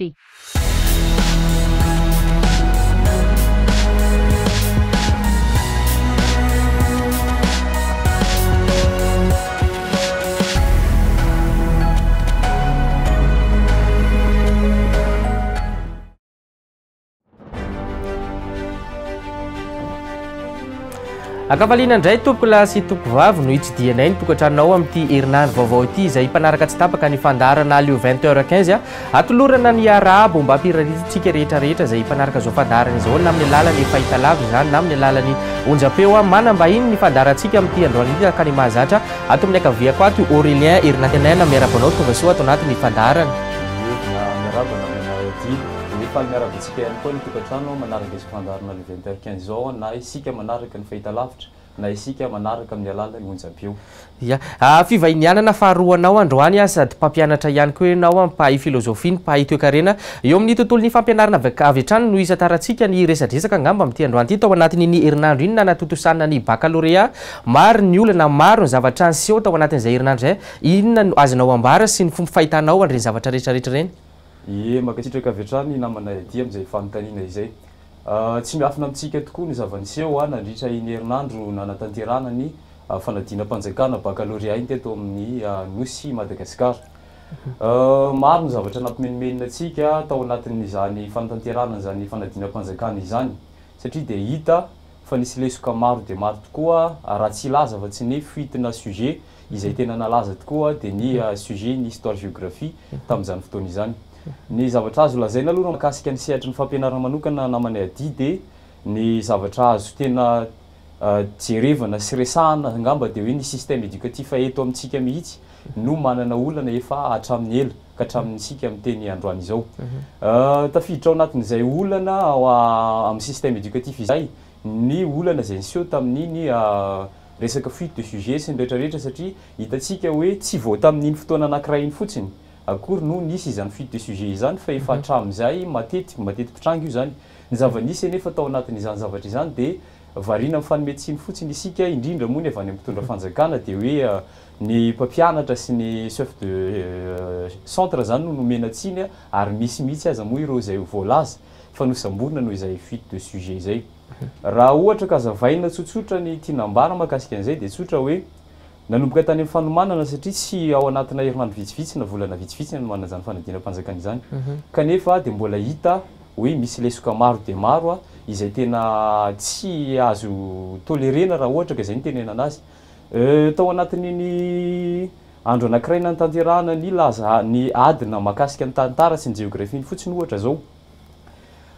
santé. Ankafaliana indray tompoko lahy sy tompoko vavy no hitsidihanay ny tokantranonao amin'ity herinandro vaovao ity izay mpanaraka tsy tapaka ny fandaharana aleo 20 heures 15 atolorana ny arahaba mba hampirariantsika rehetra rehetra izay mpanaraka izao fandaharana izao na amin'ny alalan'ny fahitalavitra izany na amin'ny alalan'ny onjam-peo. Manambahiny ny fandaharantsika amin'ity androany ity araka ny mahazatra ato amin'ny ankaviako ato Aurélien Herinantenaina. Miarahaba anao, tonga soa ato anatin'ny fandaharana. Miarahaba namana Odile. Dia faly miarahaba antsika ihany koa ny tokantrano manaraka izao fandaharana le 20 heures 15 izao, na isika manaraka ny fahitalavitra na isika manaraka amin'ny alalan'ny onjam-peo. Ya, fivahinianana faharoanao androany, sady mpampianatra ihany koa ianao, mpahay filozofia, mpahay toekarena. Eo amin'ny tontolon'ny fampianarana avy hatrany no hisantarantsika ny resadresaka angamba amin'ity androany ity. Tao anatin'iny herinandro iny nanatontosana ny bakalorea, maro ny olana, maro ny zavatra niseho tao anatin'izay herinandro izay. Inona no azonao ambara sy ny fomba fahitanao an'ireny zavatra rehetrarehetra ireny? Ie, mankasitraka avy hatrany namana Eddy amin'izay fanontaniana izay. Tsy miafina amintsika tokoa ny zava-niseho nandritra iny herinandro nanatanterahana ny fanadinam-panjakana bakalorea iny teto amin'ny Nosy Madagasikara. Maro ny zavatra nampimenomenona antsika tao anatin'izany fanatanterahana an'izany fanadinam-panjakana izany satria dia hita fa nisy lesoka maro dia maro tokoa, raha tsy hilaza afa-tsy ny fuite-na sujet izay tena nalaza tokoa dia ny sujet ny histoire géographie tamin'izany fotoana izany. Ny zavatra azo lazaina aloha mahakasika ny sehatry ny fampianarana manokana namanay Adi dia ny zavatra azo tena jerevana sy resahana angamba dia hoe ny système éducatif eto amintsika mihitsy no manana olana efa hatramin'ny ela ka hatramin'isika miteny androany izao. Tafiditra ao anatin'izay olana amin'ny système éducatif izay ny olana izay niseho tamin'iny resaka fuite de sujet sy ny rehetrarehetra satria hitantsika hoe tsy vao tamin'iny fotoana anankiray iny fotsiny akory no nisy izany fuite de sujet izany fa efa hatramin'izay matetiky mateti-pitranga io zany. Ny zava-nisy anefa tao anatin'izany zavatra izany dia variana mifanome tsiny fotsiny isika, indrindra moa ny avy any amin'ny mpitondra fanjakana dia hoe ny mpampianatra sy ny chef de centre zany no nomena tsiny ary misy mihitsy aza moa ireo izay voalaza fa nosamborina noho izay fuite de sujet izay. Raha ohatra ka hazavaina tsotsotra ny tiana ambara mahakasika an'izay dia tsotra hoe nanomboka tany amin'ny fanomanana satria tsy ao anatina herinandro vitsivitsy na volana vitsivitsy ny hanomanana izany fanadinam-panjakana izany kanefa dia mbola hita hoe misy lesoka maro dia maro izay tena tsy azo tolerena raha ohatra ka izay no tenenana azy. Tao anatin'iny andro anankiray nanatanterahana ny laza ny adina mahakasika ny tantara sy ny jeografia iny fotsiny ohatra izao,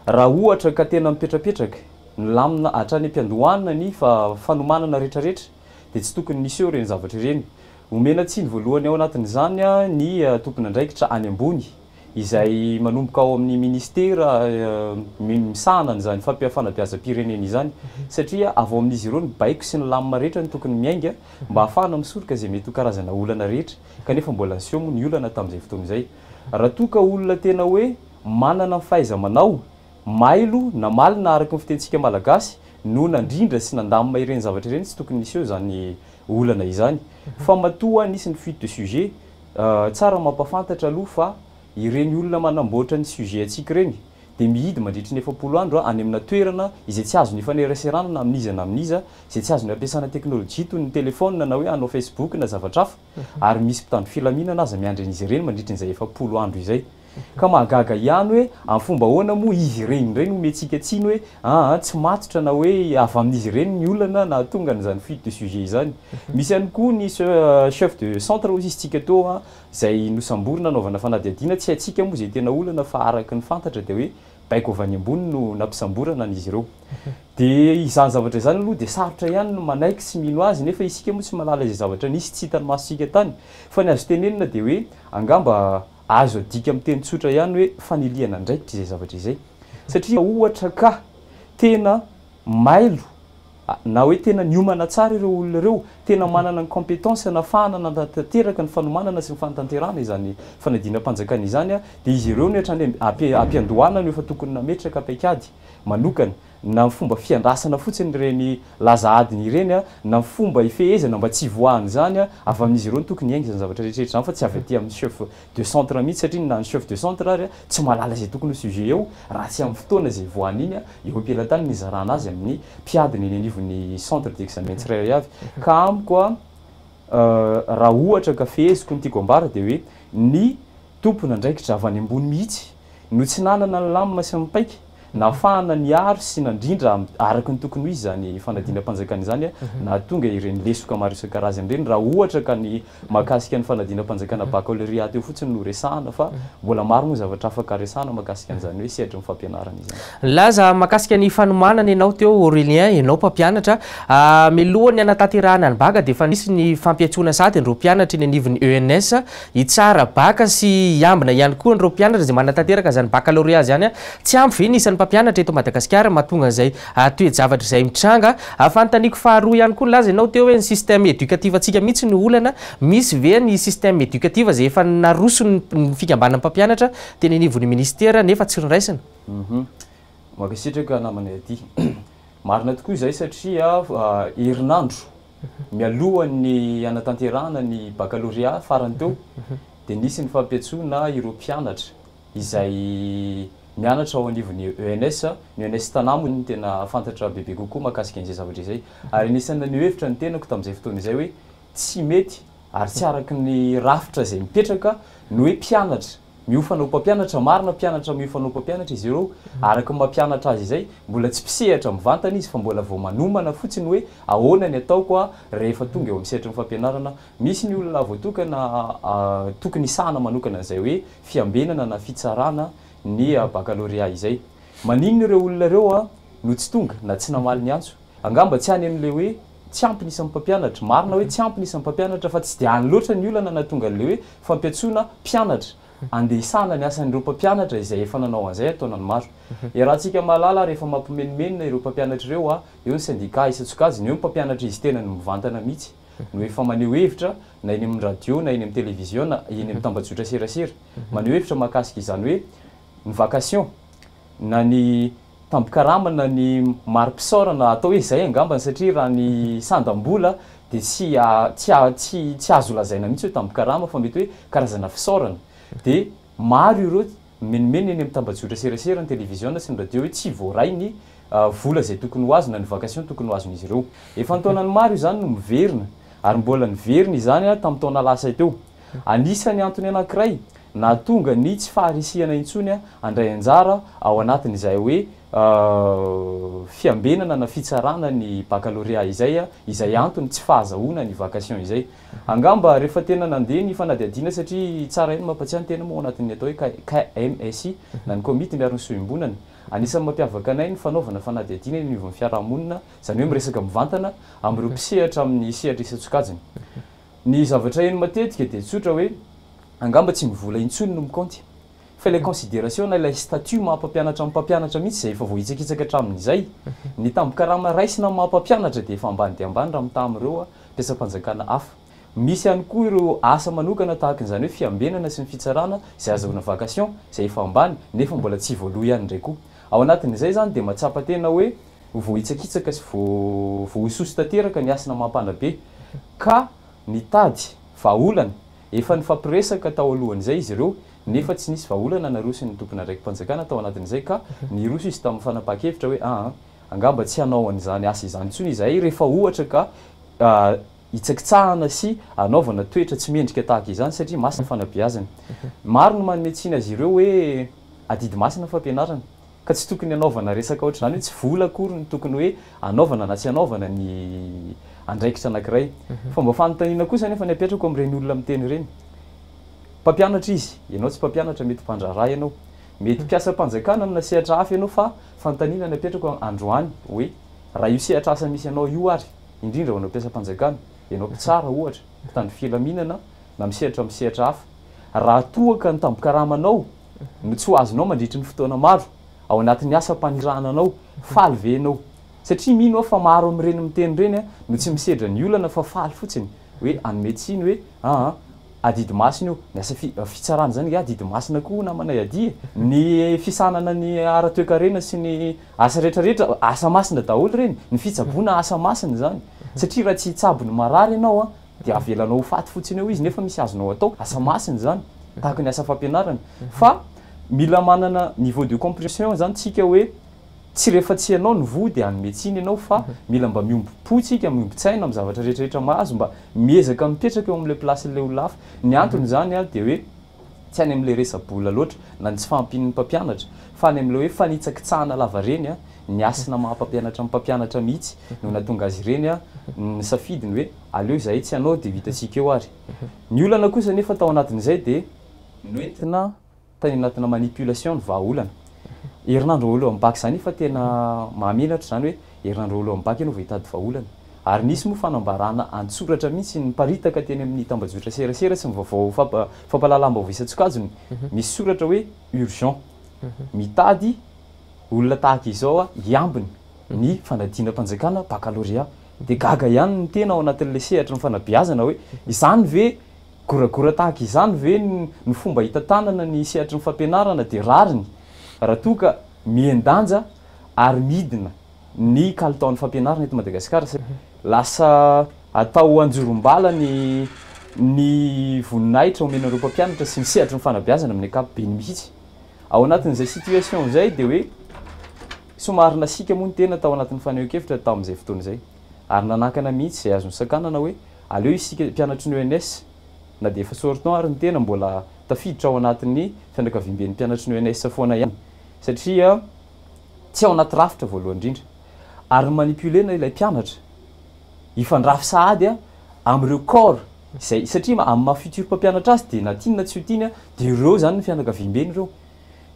raha ohatra ka tena mipetrapetraka nilamina hatrany am-piandohana ny fanomanana rehetrarehetra dia tsy tokony niseho ireny zavatra ireny. Omena tsiny voalohany ao anatin'izany ny tompon'andraikitra any ambony izay manomboka ao amin'ny ministera misahana an'izany fanabeazam-pirenena izany satria avy ao amin'izy ireo ny baiko sy ny lamina rehetra no tokony miainga mba hahafahana misoroka izay mety ho karazana olana rehetra kanefa mbola niseho moa ny olana tamin'izay fotoana izay. Raha toa ka olona tena hoe manana ny fahaiza-manao, mailo na malina araka ny fitenintsika malagasy no nandrindra sy nandamina ireny zavatra ireny tsy tokony niseho izany olana izany. Fa matoa nisy ny fuite de sujet, tsara mampafantatra aloha fa ireny olona manamboatra ny sujet antsika ireny dia mihidy mandritry ny 40 andro any amina toerana izay tsy azony ifaneraserana na amin'iza na amin'iza, izay tsy azony ampiasana teknolojia toy ny telefaonina na hoe hanao facebook na zavatra hafa, ary misy mpitandro filaminana aza miandry an'izy ireny mandritry an'izay 40 andro izay. Ka mahagaga ihany hoe amin'ny fomba ahoana moa izy ireny indray no omentsika tsiny hoe aa tsy matotra na hoe avy amin'izy ireny ny olana nahatonga an'izany fuite de sujet izany. Misy ihany koa ny chef de centre hoy isika teo izay nosamborina nanaovana fanadihadiana, tsy haintsika moa izay tena olana fa araka ny fantatra dia hoe baiko avy any ambony no nampisamborana an'izy ireo. Dia izany zavatra izany aloha dia sarotra ihany ny manaiky sy mino azy nefa isika moa tsy mahalala izay zavatra nisy tsy hitan'ny masontsika tany fa ny azo tenenina dia hoe angamba azo adika amin'ny teny tsotra ihany hoe fanilihana andraikitra izay zavatra izay satria ohatra ka tena mailo na hoe tena niomana tsara ireo olona ireo, tena manana ny compétence nahafahana nanatanteraka ny fanomanana sy ny fanatanterahana izany fanadinam-panjakana izany dia izy ireo no hatrany am-piandohana no efa tokony nametraka paikady manokana. na ny fomba fiandrasana fotsiny ireny laza adina ireny, na ny fomba ifehezana mba tsy hivoahan'izany, avy amin'izy ireo no tokony hiainga izany zavatra rehetra rehetra izany fa tsy avy aty amin'ny chef de centre mihitsy satria na ny chef de centre ary tsy mahalala izay tokony ho sujet eo raha tsy amin'ny fotoana izay hivoahany iny eo am-pelatanany ny hizarana azy amin'ny mpiadina eny anivon'ny centre d'examen tsirairay avy. Ka amiko raha ohatra ka feheziko ny tiako ambara dia hoe ny tompon'andraikitra avy any ambony mihitsy no tsy nanana ny lamina sy ny paika nahafahana niaro sy nandrindra araka ny tokony ho izy izany fanadinam-panjakana izany nahatonga ireny lesoka maro isan-karazany ireny raha ohatra ka ny mahakasika ny fanadinam-panjakana baccalauréat teo fotsiny no resahana fa mbola maro moa zavatra afaka resahana mahakasika an'izany hoe sehatry ny fampianarana izany. Nilaza mahakasika ny fanomanana ianao teo Aurélien, ianao mpampianatra. Mialohan'ny hanatanterahana ny bac dia efa nisy ny fampiantsoana sahady an'ireo mpianatra eny anivon'ny ENS hitsara bac sy hiambina ihany koa an'ireo mpianatra izay manatanteraka izany baccalauréat izany. Tsy ampy ve ny isan'ny mpampianatra eto Madagasikara mahatonga an'izay toe-javatra izay mitranga? Fanontaniako faharoa ihany koa, nilaza ianao teo hoe ny système éducatif antsika mihitsy no olana. Misy ve ny système éducatif izay efa naroson'ny fikambanan'ny mpampianatra teny anivon'ny ministera nefa tsy noraisina? Mankasitraka namana aty. Marina tokoa izay satria herinandro mialohan'ny hanatanterahana ny baccalauréat farany teo dia nisy ny fampiantsoana ireo mpianatra izay mianatra ao anivon'ny ENS. Ny ENS Tana moa no tena fantatra bebe kokoa mahakasika an'izay zavatra izay. Ary anisan'ny naneho hevitra ny tenako tamin'izay fotoana izay hoe tsy mety ary tsy araka ny rafitra izay mipetraka ny hoe mpianatra miofana ho mpampianatra, marina mpianatra miofana ho mpampianatra izy ireo, araka ny mampianatra azy izay, mbola tsy mpisehatra mivantana izy fa mbola vao manomana fotsiny hoe ahoana ny ataoko rehefa tonga eo amin'ny sehatry ny fampianarana. Misy ny olona voatokana tokony hisahana manokana an'izay hoe fiambenana na fitsarana ny baccalauréat izay. Maninona ireo olona ireo no tsy tonga na tsy namaly ny antso? Angamba tsy any amin'ilay hoe tsy ampy ny isan'ny mpampianatra. Marina hoe tsy ampy ny isan'ny mpampianatra fa tsy dia any loatra ny olana nahatonga an'ilay hoe fampiantsoana mpianatra andeha hisahana ny asan'ireo mpampianatra izay efa nanao an'izay an-taonany maro. Iarahantsika mahalala ary efa mampimenomenona ireo mpampianatra ireo, eo ny sendikà isan-tsokajiny, eo ny mpampianatra izy tenany mivantana mihitsy no efa maneho hevitra na eny amin'ny radio na eny amin'ny televiziona, eny amin'ny tambajotra serasera maneho hevitra mahakasika izany hoe ny vacation na ny tambin-karama na ny mari-pisaorana atao hoe izay angambany satria raha ny sandam-bola dia tsy tsy tsy tsy azo lazaina mihitsy hoe tambin-karama fa mety hoe karazana fisaorana dia maro ireo mimenomenona eny amin'ny tambajotra serasera, ny televiziona sy ny radio hoe tsy voaray ny vola izay tokony ho azo na ny vacation tokony ho azon'izy ireo. Efa an-taonany maro izany no miverina ary mbola niverina izany tamin'ny taona lasa teo. Anisan'ny antony anankiray nahatonga ny tsy faharisihana intsony handray anjara ao anatin'izay hoe fiambenana na fitsarana ny baccalauréat izay, izay antony tsy fahazahoana ny vacation izay. Angamba rehefa tena nandeha ny fanadihadiana satria tsara ihany ny mampatsiahy ny tena moa ao anatin'ny atao hoe KMSI na ny komity miaro ny soa iombonana. Anisan'ny mampiavaka anay ny fanaovana fanadihadiana eny anivon'ny fiarahamonina, izany hoe miresaka mivantana amin'ireo mpisehatra amin'ny sehatra isan-tsokajiny. Ny zavatra heno matetika dia tsotra hoe angamba tsy ny vola intsony no mikaonty fa ilay consideration na ilay statut maha mpampianatra ny mpampianatra mihitsy izay efa voahitsakitsaka hatramin'izay. Ny tambin-karama raisina amin'ny maha mpampianatra dia efa ambany dia ambany raha mitaha amin'ireo mpiasam-panjakana hafa. Misy ihany koa ireo asa manokana tahaka izany hoe fiambenana sy ny fitsarana izay azahoana vacation izay efa ambany nefa mbola tsy voaloa ihany indray koa. Ao anatin'izay izany dia mahatsapa tena hoe voahitsakitsaka sy voahosihosy tanteraka ny hasina maha-mpanabe ka nitady vahaolana. Efa nifampiresaka tao alohan'izay izy ireo nefa tsy nisy vahaolana naroson'ny tompon'andraiki-panjakana tao anatin'izay ka niroso izy tamin'ny fanapahan-kevitra hoe aa angamba tsy hanao an'izany asa izany intsony izahay rehefa ohatra ka hitsakitsahana sy hanaovana toetra tsy mendrika tahaka izany satria masina ny fanabeazana. Maro no manome tsiny azy ireo hoe adidy masina ny fampianarana. Ka tsy tokony hanaovana resaka ohatr'izany hoe tsy vola akory no tokony hoe anaovana na tsy anaovana ny andraikitra anankiray. Fa mba fanontaniana kosa anefa ny apetrako amin'ireny olona miteny ireny. Mpampianatra izy, ianao tsy mpampianatra, mety mpandraharaha ianao, mety mpiasam-panjakana amina sehatra hafa ianao fa fanontaniana ny apetrako androany hoe raha io sehatra asa misy anao io ary, indrindra ho anao mpiasam-panjakana, ianao mpitsara ohatra, mpitandro filaminana na misehatra amin'ny sehatra hafa, raha toa ka ny tambin-karamanao no tsy ho azonao mandritry ny fotoana maro ao anatin'ny asam-panirahana anao, faly ve ianao? Satria mino aho fa maro amin'ireny miteny ireny no tsy misedra ny olana fa faly fotsiny hoe hanome tsiny hoe aa. Adidy masina io. Ny asa fitsarana izany ange adidy masina koa namanay adia e. Ny fisahanana ny ara-toekarena sy ny asa rehetrarehetra, asa masina daholo ireny. Ny fitsaboana asa masina izany. Satria raha tsy hitsabo ny marary ianao an, dia avelanao ho faty fotsiny eo izy nefa misy azonao atao. Asa masina izany. Tahaka ny asa fampianarana. Fa mila manana niveau de compréhension izany tsika hoe Tsy rehefa tsy ianao no voa dia hanome tsiny ianao fa mila mba miombom-po tsika, miombon-tsaina amin'ny zavatra rehetra rehetra mahazo, mba miezaka mipetraka eo amin'ilay place-n'ilay olona hafa. Ny antony izany dia hoe tsy any amin'ilay resa-bola loatra na ny tsy fahampian'ny mpampianatra fa any amin'ilay hoe fanitsakitsahana lavareny ny hasina maha mpampianatra ny mpampianatra mihitsy no nahatonga azy ireny nisafidy ny hoe aleo izahay tsy hanao dia ho hitantsika eo ary. Ny olana kosa anefa tao anatin'izay dia noentina Tany anatina manipulation ny vahaolana. Herinandro voalohany bac izany efa tena mahamenatra izany hoe herinandro voalohany bac ianao vao hitady vahaolana. Ary nisy moa fanambarana an-tsoratra mihitsy niparitaka teny amin'ny tambajotra serasera sy ny vaovao fampahalalam-baovao isan-tsokajiny. Misy soratra hoe urgent. Mitady olona tahaka izao hiambina ny fanadinam-panjakana baccalauréat. Dia gaga ihany ny tena ao anatin'ilay sehatry ny fanabeazana hoe izany ve Goragora tahaka izany ve ny fomba hitantanana ny sehatry ny fampianarana dia rariny raha toa ka mihen-danja ary midina ny kalitaon'ny fampianarana eto Madagasikara satria lasa atao anjorom-bala ny ny voninahitra omena ireo mpampianatra sy ny sehatry ny fanabeazana amin'ny ankapobeny mihitsy. Ao anatin'izay situation izay dia hoe somary nasiaka moa ny tena tao anatin'ny fanehoan-kevitra tamin'izay fotoana izay ary nanakana mihitsy izay azo nosakanana hoe Aleo isika mpianatry ny ENS, na dia efa sortant ary ny tena, mbola tafiditra ao anatin'ny fianakaviamben'ny mpianatry ny ENS foana ihany. Satria tsy ao anaty rafitra voalohany indrindra. Ary ni-manipuler-na ilay mpianatra hifandrafy sahady amin'ireo corps izay, satria amin'ny maha futur mpampianatra azy dia na tiany na tsy ho tiany dia ireo izany ny fianakaviambeny ireo.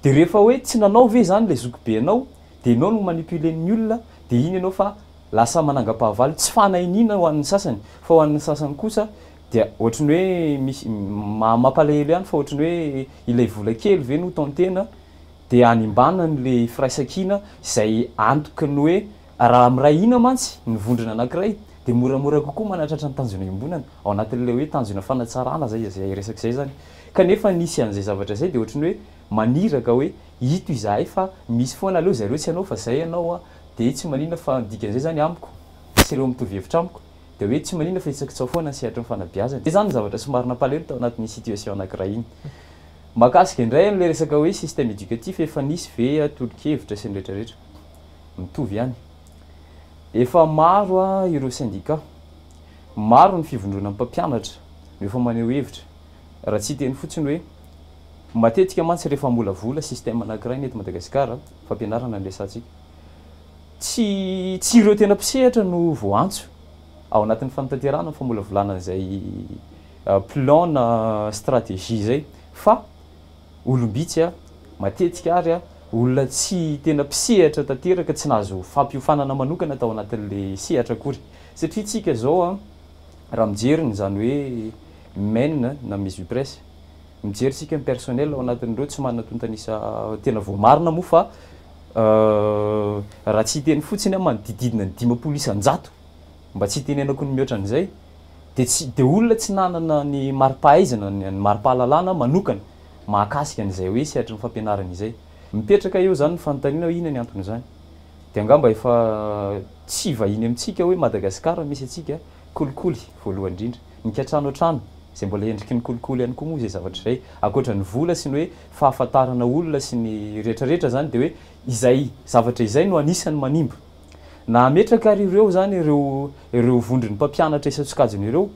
Dia rehefa hoe tsy nanao ve izany ilay zokibe anao dia ianao no manipuler-n'ny olona dia iny ianao fa lasa manangam-pahavalo, tsy fanahiniana ho an'ny sasany, fa ho an'ny sasany kosa dia ohatry ny hoe misy, mampalahelo ihany fa ohatry ny hoe ilay vola kely ve no tantena dia hanimbana an'ilay firaisankina izay antoky ny hoe raha miray hina mantsy ny vondrona anankiray dia moramora kokoa manatratra ny tanjona iombonana ao anatin'ilay hoe tanjona fanatsarana izay izay resaka izay izany. Kanefa nisy an'izay zavatra izay dia ohatry ny hoe maniraka hoe ito izahay fa misy foana aleo zareo tsy hanao fa zay ianao a Dia tsy maninona fa ny dikan'izay izany amiko sy ireo mitovy hevitra amiko dia hoe tsy maninona fa hitsakitsaho foana ny sehatry ny fanabeazana. Izay izany ny zavatra somary nampalahelo tao anatin'iny situation anankiray iny. Mahakasika indray an'ilay resaka hoe système éducatif efa nisy ve tolo-kevitra sy ny rehetra rehetra. Mitovy ihany. Efa maro ireo syndicat, maro ny fivondronan'ny mpampianatra no efa maneho hevitra. Raha tsy hiteny fotsiny hoe matetika mantsy rehefa hamolavola système anankiray ny eto Madagasikara, fampianarana no resahantsika. Tsy tsy ireo tena mpisehatra no voaantso ao anatin'ny fanatanterahana ny famolavolana an'izay plan na stratégie izay fa olom-bitsy matetika ary olona tsy tena mpisehatra tanteraka tsy nahazo fampiofanana manokana tao anatin'ilay sehatra akory. Satria tsika izao raha mijery ny izany hoe men na Mesupres, Mijery isika ny personnel ao anatin'ireo tsy manana antontan'isa tena voamarina moa fa raha tsy hiteny fotsiny aho manodididina ny 50% mba tsy hitenenako ny mihoatra an'izay dia tsy dia olona tsy nanana ny mari-pahaizana ny mari-pahalalana manokana mahakasika an'izay hoe sehatry ny fampianarana izay. Mipetraka eo izany ny fanontaniana hoe inona ny anton'izany? Dia angamba efa tsy vahiny amintsika hoe Madagasikara misy antsika kolikoly voalohany indrindra. Ny kiantrano an-trano, izay mbola endriky ny kolikoly ihany koa moa izay zavatra izay. Ankoatra ny vola sy ny hoe fahafantarana olona sy ny rehetrarehetra izany dia hoe izay zavatra izay no anisan'ny manimba. Na hametraka ary ireo izany ireo ireo vondron'ny mpampianatra isan-tsokajiny ireo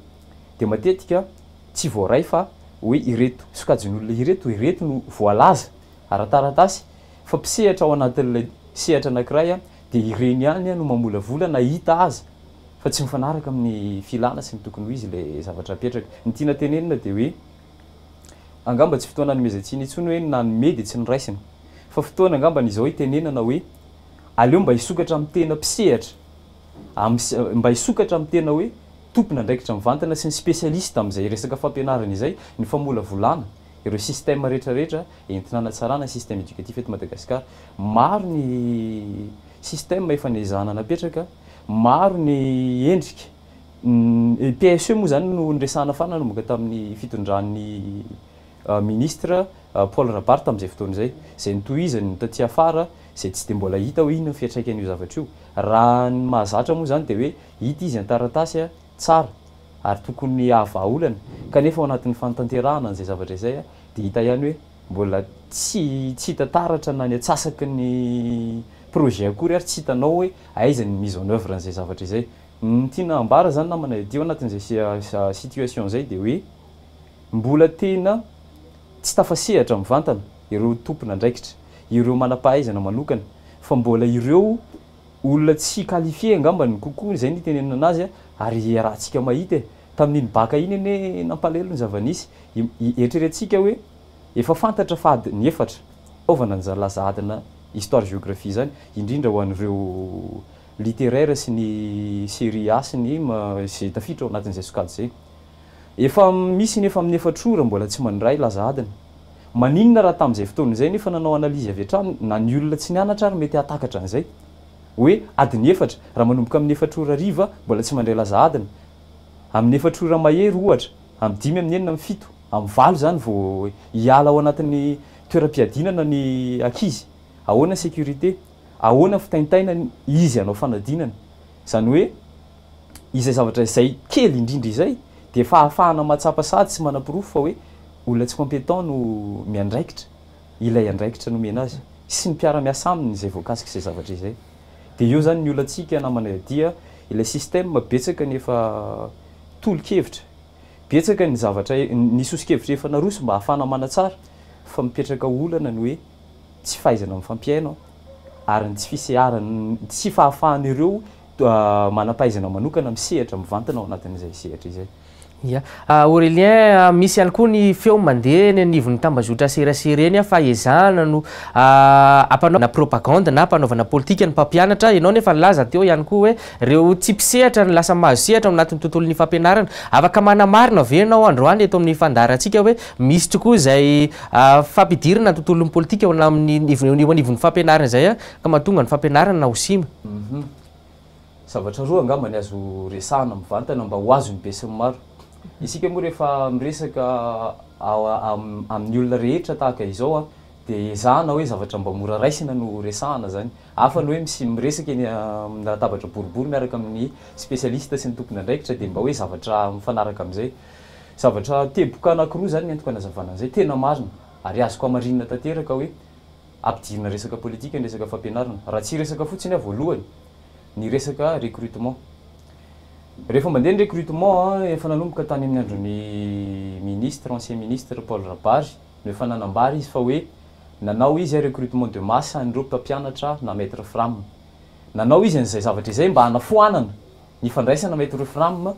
dia matetika tsy voaray fa hoe ireto sokajin'olona ireto, ireto no voalaza ara-taratasy fa mpisehatra ao anatin'ilay sehatra anankiray dia ireny ihany no mamolavola na hita aza fa tsy mifanaraka amin'ny filana sy ny tokony ho izy ilay zavatra apetraka. Ny tiana tenenina dia hoe angamba tsy fotoana hanomezan-tsiny intsony hoe nanome dia tsy noraisina fa fotoana angambany izao hitenenana hoe aleo mba hisokatra amin'ny tena mpisehatra, amin'ny mba hisokatra amin'ny tena hoe tompon'andraikitra mivantana sy ny spécialiste amin'izay resaka fampianarana izay ny famolavolana ireo système rehetra rehetra entina hanatsarana ny système éducatif eto Madagasikara. Maro ny système efa nezahana napetraka. Maro ny endrika PSE moa zany no niresahana fa nanomboka tamin'ny fitondran'ny ministre Paul Rabary tamin'izay fotoana izay, izay nitohizany taty afara, izay tsy dia mbola hita hoe inona ny fiantraikan'io zavatra io. Raha ny mahazatra moa zany dia hoe hita izy an-taratasy tsara ary tokony hahavaha olana, kanefa ao anatin'ny fanatanterahana an'izay zavatra izay dia hita ihany hoe mbola tsy hita taratra na ny antsasaky ny projet akory ary tsy hitanao hoe aiza ny mise en oeuvre an'izay zavatra izay. Ny tiana ambara zany namana edy ao anatin'izay situation izay dia hoe mbola tena tsy tafasehatra mivantana ireo tompon'andraikitra, ireo manam-pahaizana manokana, fa mbola ireo olona tsy qualifié angamba ny kokoa izay ny itenenana anazy ary iarahantsika mahita e. Tamin'iny baka iny anie nampalahelo ny zava-nisy. Eritreretintsika hoe efa fantatra fa adiny efatra fanaovana an'izany laza adina histoire géographie izany, indrindra ho an'ireo littéraire sy ny série A sy ny izay tafiditra ao anatin'izay sokajy izay. Efa misy nefa amin'ny efatra ora mbola tsy mandray laza adina. Maninona raha tamin'izay fotoana izay nefa nanao analyse avy hatrany na ny olona tsy nianatra ary mety hahatakatra an'izay hoe adiny efatra raha manomboka amin'ny efatra ora hariva mbola tsy mandray laza adina, amin'ny efatra ora mahery ohatra, amin'ny dimy, amin'ny enina, amin'ny fito, amin'ny valo izany vao hiala ao anatin'ny toeram-piadinana ny ankizy. Ahoana sécurité? Ahoana fitaintainana izy hanao fanadinana? Izany hoe izay zavatra izay kely indrindra izay dia efa ahafahana mahatsapa sady sy manaporofo fa hoe olona tsy compétent no miandraikitra ilay andraikitra nomena azy sy ny mpiara-miasa aminy izay voakasik'izay zavatra izay. Dia eo izany ny olantsika namana dia ilay système betsaka ny efa tolo-kevitra, betsaka ny zavatra ny soso-kevitra efa naroso mba ahafahana manatsara fa mipetraka olana ny hoe tsy fahaizana mifampihaino ary ny tsy fiseharana, tsy fahafahan'ireo manam-pahaizana manokana misehatra mivantana ao anatin'izay sehatra izay. Ya. Aurélien, misy ihany koa ny feo mandeha eny anivon'ny tambazotra serasera eny fa ezahana no ampanaovana propagande na ampanaovana politika ny mpampianatra. Ianao nefa nilaza teo ihany koa hoe ireo tsy mpisehatra no lasa mahazo sehatra ao anatin'ny tontolon'ny fampianarana. Afaka manamarina ve ianao androany eto amin'ny fandaharantsika hoe misy tokoa izay fampidirana ny tontolon'ny politika eo amin'ny eo anivon'ny fampianarana izay ka mahatonga ny fampianarana ho sima? Zavatra roa angamba ny azo resahana mivantana mba ho azon'ny besinimaro. Isika moa rehefa miresaka amin'ny olona rehetra tahaka izao dia ezahana hoe zavatra mba mora raisina no resahana izany. Hafa ny hoe misy miresaka eny amin'ny latabatra boribory miaraka amin'ny spécialiste sy ny tompon'andraikitra dia mba hoe zavatra mifanaraka amin'izay. Zavatra teboka anankiroa izany ny entiko hanazavana an'izay. Tena marina ary azoko hamarinina tanteraka hoe ampidirina resaka politika ny resaka fampianarana. Raha tsy hiresaka fotsiny aho voalohany, ny resaka recrutement. Rehefa mandeha ny recrutement, efa nanomboka tany amin'ny andron'ny ministre, ancien ministre Paul Rabary no efa nanambara izy fa hoe nanao izy recrutement de masse an'ireo mpampianatra na maître fram. Nanao izy an'izay zavatra izay mba hanafoanana ny fandraisana maître fram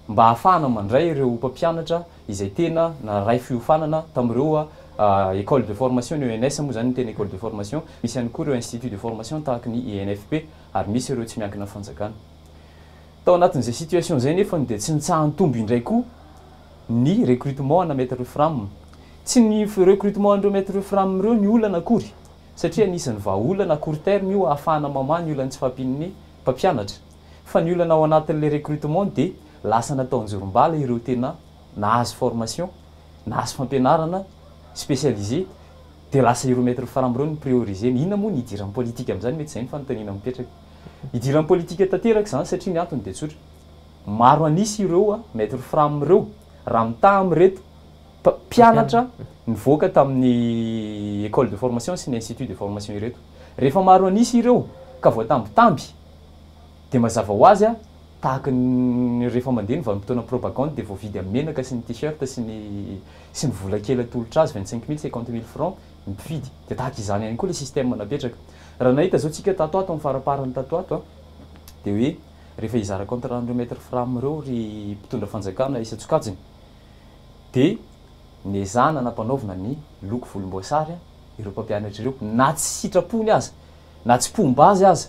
mba hahafahana mandray ireo mpampianatra izay tena naray fiofanana tamin'ireo école de formation, ny ENS moa izany no tena école de formation, misy ihany koa ireo institut de formation tahaka ny INFP ary misy ireo tsy miankina fanjakana. Tao anatin'izay situation izay nefa dia tsy nitsaha-nitombo indray koa ny recrutement ana maître fram. Tsy ny recrutement an'ireo maître fram ireo ny olana akory, satria anisan'ny vahaolana à court terme io ahafahana mamaha ny olan'ny tsy fahampian'ny mpampianatra. Fa ny olana ao anatin'ilay recrutement dia lasa natao anjorom-bala ireo tena nahazo formation, nahazo fampianarana spécialisé, dia lasa ireo maître fram ireo no prioriser-na. Inona moa ny hidiran'ny politika amin'izany? Mety izay ny fanontaniana mipetraka. Hidiran'ny politika tanteraka izany satria ny antony dia tsotra. Maro an'isa ireo maître fram ireo raha mitaha amin'ireto mpianatra nivoaka tamin'ny école de formation sy ny institut de formation ireto. Rehefa maro an'isa ireo ka voatambitamby dia mazava ho azy tahaka ny rehefa mandeha ny vanim-potoana propagande dia voavidy amin'ny menaka sy ny t-shirt sy ny sy ny vola kely atolotra azy 25 000, 50 000 francs ny mpifidy. Dia tahaka izany ihany koa ilay système napetraka. Raha nahita izao tsika tato ato amin'ny faraparany tato ato dia hoe rehefa hizara contrat an'ireo maître fram ireo ry mpitondra fanjakana isan-tsokajiny dia nezahana nampanaovina ny loko volomboasary ireo mpampianatra ireo na tsy sitrapony aza na tsy mpomba azy aza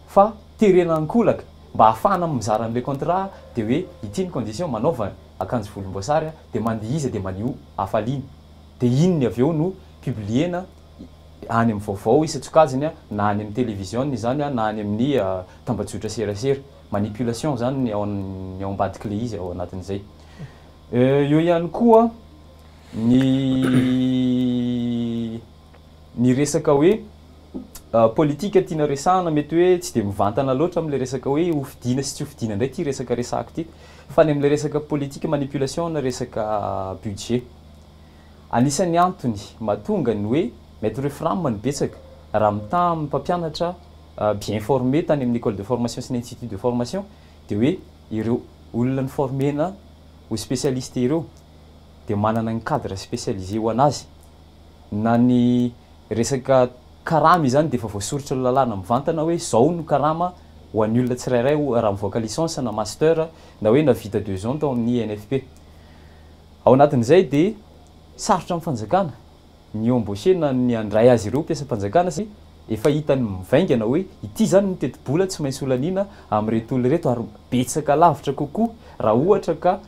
fa terena ankolaka mba ahafahana mizara an'ilay contrat dia hoe ity ny condition manaova akanjo volomboasary dia mandihiza dia maneho hafaliana dia iny ny avy eo no publiena any amin'ny vaovao isan-tsokajiny na any amin'ny télévision izany na any amin'ny tambajotra serasera. Manipulation zany ny ao ny ao ambadik'ilay izy ao anatin'izay. Eo ihany koa ny ny resaka hoe politika tiana resahana, mety hoe tsy dia mivantana loatra amin'ilay resaka hoe hofidiana sy tsy hofidiana indray ity resaka resahako ity, fa ny amin'ilay resaka politika manipulation na resaka budget. Anisan'ny antony mahatonga ny hoe Maître Fram no betsaka raha mitaha amin'ny mpampianatra bien formé tany amin'ny école de formation sy ny institut de formation dia hoe ireo olona ni-former-na ho spécialiste ireo dia manana ny cadre spécialisé ho anazy, na ny resaka karama izany dia efa voasoritry ny lalàna mivantana hoe zao no karama ho an'ny olona tsirairay raha mivoaka licence na master na hoe nahavita 2 ans tao amin'ny INFP. Ao anatin'izay dia sarotra amin'ny fanjakana ny embaucher na ny handray azy ireo mpiasam-panjakana satria efa hitany mivaingana hoe ity izany ny tetibola tsy maintsy holaniana amin'ireto olona ireto ary betsaka lavitra kokoa raha ohatra ka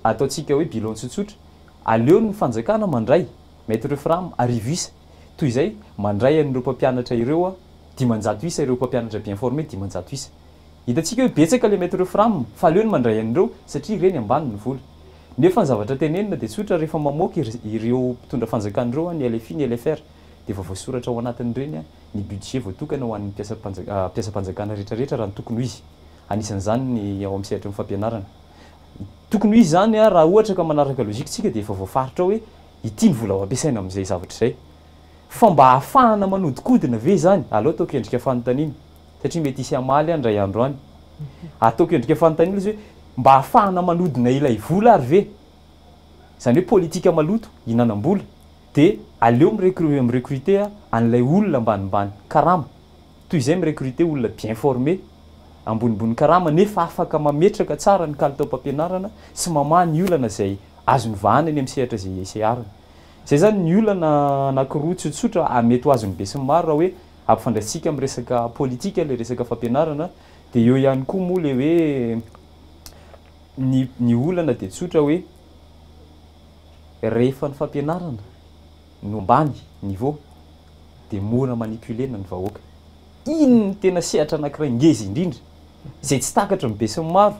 ataontsika hoe bilan tsotsotra, aleo ny fanjakana mandray Maître Fram 1000 isa toy izay mandray an'ireo mpampianatra ireo 500 isa, ireo mpampianatra bien formé 500 isa. Hitantsika hoe betsaka ilay Maître Fram fa aleo ny mandray an'ireo satria ireny ambany ny vola. Nefa ny zavatra tenenina dia tsotra, rehefa mamoaka ireo mpitondra fanjakana ireo, ny LFI, ny LFR, dia efa voasoratra ao anatin'ireny ny budget voatokana ho an'ny mpiasam-panjakana rehetrarehetra raha ny tokony ho izy. Anisan'izany ny ao amin'ny sehatry ny fampianarana. Tokony ho izy izany raha ohatra ka manaraka logique tsika dia efa voafaritra ao hoe ity ny vola ho ampiasaina amin'izay zavatra izay. Fa mba ahafahana manodikodina ve izany? Aleo ataoko endrika fanontaniana satria mety hisy hamaly aho indray andro any. Ataoko endrika fanontaniana izy hoe mba ahafahana manodina ilay vola ary ve? Izany hoe politika maloto hihinanam-bola dia aleo mi-recruter an'ilay olona ambanimbany karama toy izay mi-recruter olona bien formé ambonimbony karama nefa afaka mametraka tsara ny kalitaom-pampianarana sy mamaha ny olana izay azony vahana eny amin'ny sehatra izay iseharany. Izay izany ny olana anankiroa tsotsotra mety ho azon'ny besinimaro raha hoe ampifandraisitsika amin'ny resaka politika ilay resaka fampianarana, dia eo ihany koa moa ilay hoe ny ny olana dia tsotra hoe rehefa ny fampianarana no ambany niveau dia mora manipuler-na ny vahoaka. Iny no tena sehatra anankiray ngeza indrindra izay tsy takatry ny besinimaro.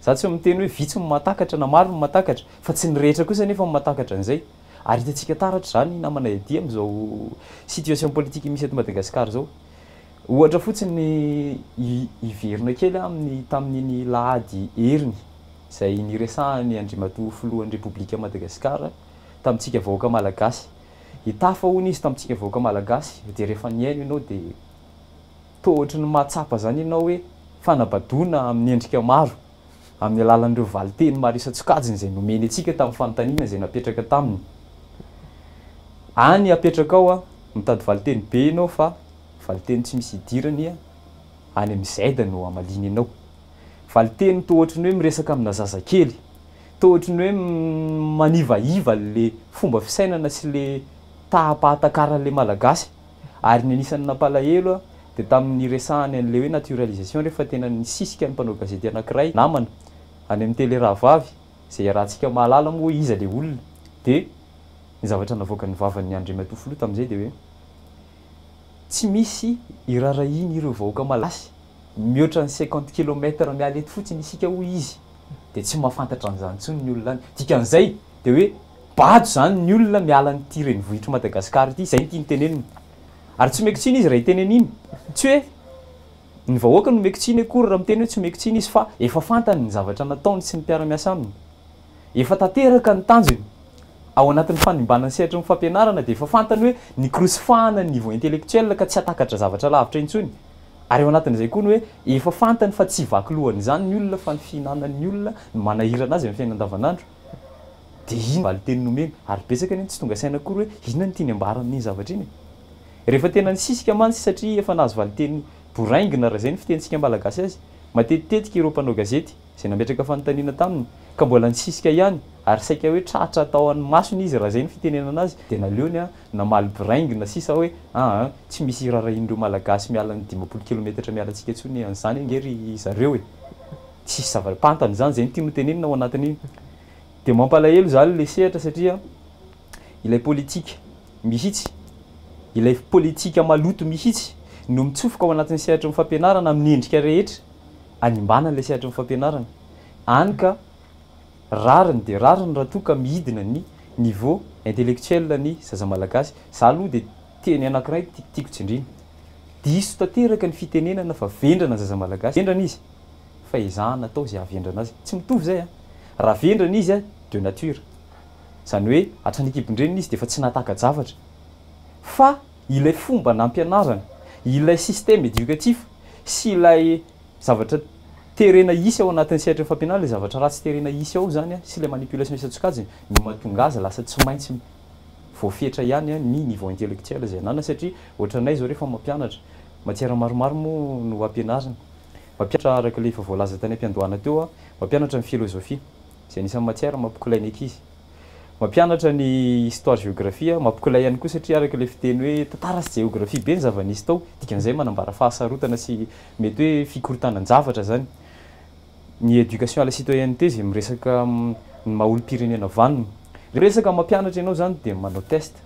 Za tsy miteny hoe vitsy ny mahatakatra na maro ny mahatakatra fa tsy ny rehetra kosa anefa no mahatakatra an'izay. Ary hitantsika taratra izany namana Eddy amin'izao situation politique misy eto Madagasikara izao. Ohatra fotsiny hiverina kely aho amin'ny tamin'iny lahady heriny izay niresahan'i Andriamatoa Filohan'ny Repoblika Madagasikara tamintsika vahoaka Malagasy. Hitafa hono izy tamintsika vahoaka Malagasy dia rehefa nihaino ianao dia toa ohatry ny mahatsapa izany ianao hoe fanabadoana amin'ny endrika maro amin'ny alalan'ireo valinteny maro isan-tsokajiny izay nomeny antsika tamin'ny fanontaniana izay napetraka taminy. Any apetrakao a, mitady valinteny be ianao fa valinteny tsy misy idirany any amin'ny Z no hamaliany anao. Valinteny toa ohatry ny hoe miresaka amina zazakely, toa ohatry ny hoe manivaiva le fomba fisainana sy le taham-pahatakaran'le Malagasy. Ary ny anisan'ny nampalahelo ahy dia tamin'ny niresahany an'ilay hoe naturalisation rehefa tena nisisika ny mpanao gazety anankiray namana any amin'ny télé rahavavy izay iarahantsika mahalala moa hoe iza ilay olona dia ny zavatra navoakan'ny vavan'ny Andriamatoa Filoha tamin'izay dia hoe tsy misy irarahian'ireo vahoaka malagasy mihoatra ny 50 kilomètre miala eto fotsiny isika hoy izy dia tsy mahafantatra an'izany intsony ny olona any. Dikan'izay dia hoe bado izany ny olona miala an'ity renivohitr'i Madagasikara ity, izay no tiany tenenina. Ary tsy omeko tsiny izy raha hiteny an'iny. Tsy hoe ny vahoaka no omeko tsiny akory raha miteny hoe tsy omeko tsiny izy fa efa fantany ny zavatra nataony sy ny mpiara-miasa aminy. Efa tanteraka ny tanjony. Ao anatin'ny fanimbana ny sehatry ny fampianarana dia efa fantany hoe nikorosifahana ny niveau intellectuel ka tsy hahatakatra zavatra lavitra intsony. Ary ao anatin'izay koa ny hoe efa fantany fa tsy hivaky lohan'izany ny olona fa ny fihinanan'ny olona no manahirana azy amin'ny fiainana andavanandro. Dia iny valinteny nomeny. Ary betsaka anie no tsy tonga saina akory hoe inona no tiany ambara amin'iny zavatra iny e. Rehefa tena nisisika mantsy satria efa nahazo valinteny boraingina raha izay no fitenintsika malagasy azy, matetitetika ireo mpanao gazety izay nametraka fanontaniana taminy ka mbola nisisika ihany ary saika hoe tratra tao an'ny masony izy raha izay no fitenenana azy dia naleony namaly boraingina sisa hoe aa tsy misy irarahian'ireo malagasy miala ny 50 kilometatra miala antsika intsony an'izany ange ry zareo e. Tsisy zava-pantany izany, izay no tiany ho tenenina ao anatin'iny. Dia mampalahelo izany ilay sehatra satria ilay politika mihitsy, ilay politika maloto mihitsy no mitsofoka ao anatin'ny sehatry ny fampianarana amin'ny endrika rehetra. Animbana ilay sehatry ny fampianarana. Any ka rariny dia rariny raha toa ka midina ny niveau intellectuel ny zaza malagasy. Za aloha dia teny anankiray tiako tsindrina. Diso tanteraka ny fitenenana fa vendrana ny zaza malagasy. Vendrana izy fa ezahana atao izay hahavendrana azy. Tsy mitovy izay an. Raha vendrana izy an, de nature. Izany hoe hatrany an-kibon-dreniny izy dia efa tsy nahataka-javatra. Fa ilay fomba nampianarana, ilay système éducatif sy ilay zavatra terena hisy ao anatin'ny sehatry ny fampianarana, ilay zavatra ratsy terena hisy ao izany sy ilay manipulation isan-tsokajiny no mahatonga azy lasa tsy maintsy voafetra ihany ny niveau intellectuel izay ananany satria ohatranay izao rehefa mampianatra, matière maromaro moa no ampianarina, mampianatra araka ilay efa voalaza tany am-piandohana teo, mampianatra ny philosophie izay anisan'ny matière mampikolay ny ankizy. Mampianatra ny histoire géographie, mampikolay ihany koa satria araka ilay fiteny hoe tantara sy jeografia be ny zava-nisy tao, dikan'izay manambara fahasarotana sy mety hoe fikorontanan-javatra izany. Ny éducation à la citoyenneté izay miresaka ny maha olom-pirenena vanona. Resaka mampianatra ianao izany dia manao test,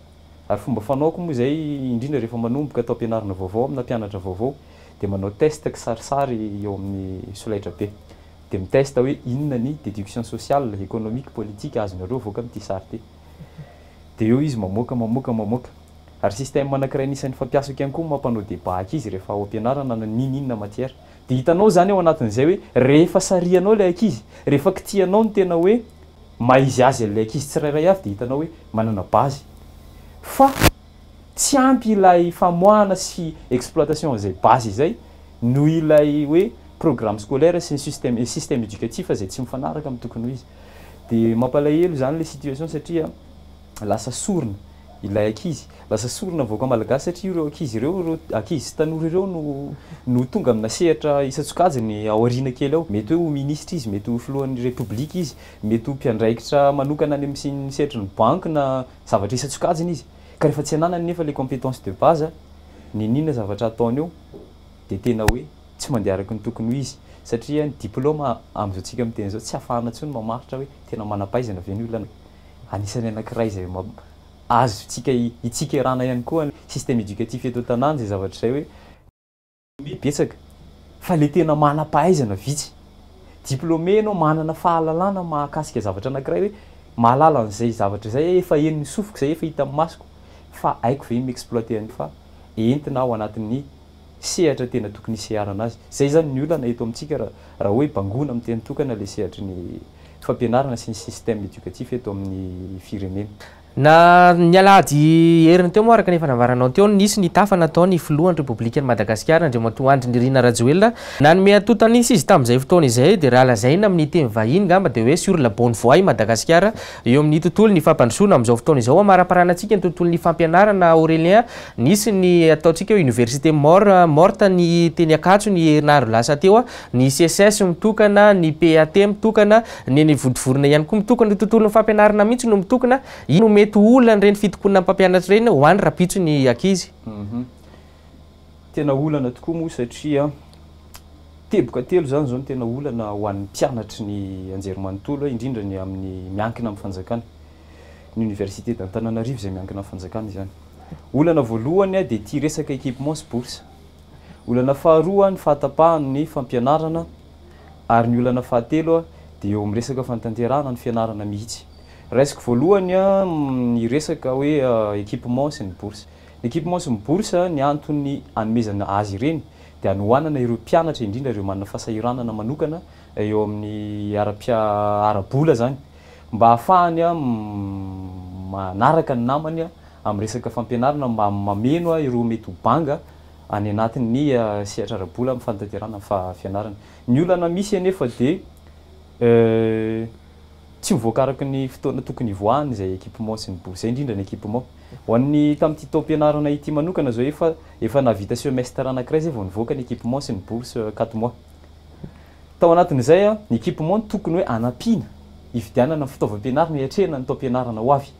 ary fomba fanaoko moa izay indrindra rehefa manomboka taom-pianarana vaovao amina mpianatra vaovao dia manao test kisarisary eo amin'ny solaitrabe. Dia mi-test hoe inona ny déduction sociale, économique, politique azonareo avoaka amin'ity sary ity. Dia eo izy mamoaka, mamoaka, mamoaka. Ary système anankiray anisan'ny fampiasako ihany koa mampanao débat ankizy rehefa ao am-pianarana na n'inon'inona matière. Dia hitanao izany ao anatin'izay hoe rehefa sarihanao ilay ankizy, rehefa kitihanao ny tena hoe maha izy azy an'ilay ankizy tsirairay avy dia hitanao hoe manana base. Fa tsy ampy ilay famoahana sy exploitation an'izay base izay noho ilay hoe programme scolaire sy ny système système éducatif izay tsy mifanaraka amin'ny tokony ho izy. Dia mampalahelo izany ilay situation satria lasa sorona ilay ankizy, lasa sorona ny vahoaka malagasy satria ireo ankizy ireo, ireo ankizy sy tanora ireo no no tonga amina sehatra isan-tsokajiny aoriana kely ao. Mety hoe ho minisitra izy, mety ho filohan'ny repoblika izy, mety ho mpiandraikitra manokana any amin'ny sehatry ny banky na zavatra isan-tsokajiny izy. Ka rehefa tsy ananany nefa ilay compétence de base, n'inon'inona zavatra ataony eo dia tena hoe tsy mandeha araka ny tokony ho izy satria ny diplaoma amin'izao tsika miteny izao tsy ahafahana intsony mamaritra hoe tena manam-pahaizana ve ny olona. Anisan'ny anankiray izay azontsika hitsikerana ihany koa ny système éducatif eto an-tanàna izay zavatra izay hoe betsaka fa le tena manam-pahaizana vitsy. Diplômé ianao manana fahalalana mahakasika zavatra anankiray hoe mahalala an'izay zavatra izay efa henon'ny sofiko izay efa hitan'ny masoko fa haiko ve ny mi-exploiter an'io fa entina ao anatin'ny sehatra tena tokony hiseharana azy. Izay izany ny olana eto amintsika raha hoe bangoina amin'ny teny tokana ilay sehatry ny fampianarana sy ny système éducatif eto amin'ny firenena. Na ny alahady heriny teo moa araka ny efa nambaranao teo, nisy ny tafa nataon'ny filohan'ny Repoblikan'i Madagasikara Andriamatoa Andry Nirina Rajoelina. Nanome antontan'isa izy tamin'izay fotoana izay dia raha lazaina amin'ny teny vahiny ngamba dia hoe sur la bonne voie i Madagasikara eo amin'ny tontolon'ny fampandrosoana amin'izao fotoana izao. Amaraparana antsika ny tontolon'ny fampianarana Aurélien, nisy ny ataontsika hoe université mort, morte ny teny Ankatso ny herinandro lasa teo, ny CSS mitokana, ny PAT mitokana, ny eny Vontovorona ihany koa mitokana. Ny tontolon'ny fampianarana mihitsy no mitokona. Ino mety ho olan'ireny fitokonana mpampianatra ireny ho an'ny rahampitso ny ankizy? Tena olana tokoa moa satria teboka telo izany izao no tena olana ho an'ny mpianatry ny anjerimanontolo, indrindra ny amin'ny miankina amin'ny fanjakana. Ny université d'Antananarivo izay miankina amin'ny fanjakana izany. Olana voalohany dia ity resaka équipement sy bourse. Olana faharoa ny fahatapahan'ny fampianarana ary ny olana fahatelo dia eo amin'ny resaka fanatanterahana ny fianarana mihitsy. Raisiko voalohany ny resaka hoe équipement sy ny bourse. Ny équipement sy ny bourse, ny antony anomezana azy ireny dia hanohanana ireo mpianatra indrindra ireo manana fahasahiranana manokana eo amin'ny ara-bola izany mba hahafahany manaraka ny namany amin'ny resaka fampianarana mba mameno ireo mety ho banga any anatin'ny sehatra ara-bola amin'ny fanatanterahana ny fianarana. Ny olana misy anefa dia tsy mivoaka araka ny fotoana tokony hivoahany izay équipement sy ny bourse, izay indrindra ny équipement. Ho an'ny tamin'ity taom-pianarana ity manokana izao efa efa nahavita semestre anankiray izay vao nivoaka ny équipement sy ny bourse quatre mois. Tao anatin'izay ny équipement tokony hoe hanampiana hividianana ny fitaovam-pianarana hiatrehana ny taom-pianarana ho avy.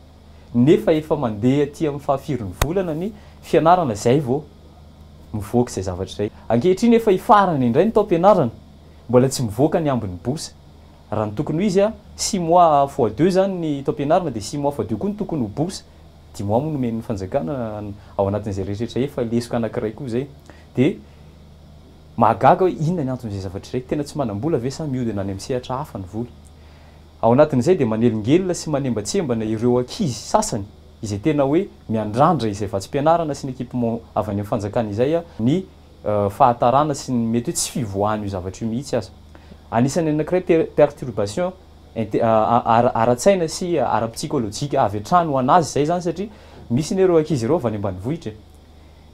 Nefa efa mandeha aty amin'ny fahafirin'ny volana ny fianarana izay vao mivoaka izay zavatra izay. Ankehitriny efa hifarana indray ny taom-pianarana, mbola tsy mivoaka ny ambin'ny bourse. Raha ny tokony ho izy, six mois fois deux izany ny taom-pianarana dia six mois fois deux koa no tokony ho bourse. Dix mois moa nomen'ny fanjakana ao anatin'izay rehetrarehetra efa lesoka anankiray koa izay. Dia Mahagaga hoe inona ny anton'izay zavatra izay? Tena tsy manam-bola ve sa mihodina any amin'ny sehatra hafa ny vola? Ao anatin'izay dia manelingelina sy manembatsembana ireo ankizy sasany izay tena hoe miandrandra izay vatsim-pianarana sy ny équipement avy any amin'ny fanjakana izay ny fahatarana sy ny mety hoe tsy fivoahan'io zavatra io mihitsy aza. Anisan'ny anankiray perturbation ara-tsaina sy ara-psikolojika avy hatrany ho an'azy izay izany satria misy anie ireo ankizy ireo avy any ambanivohitra e.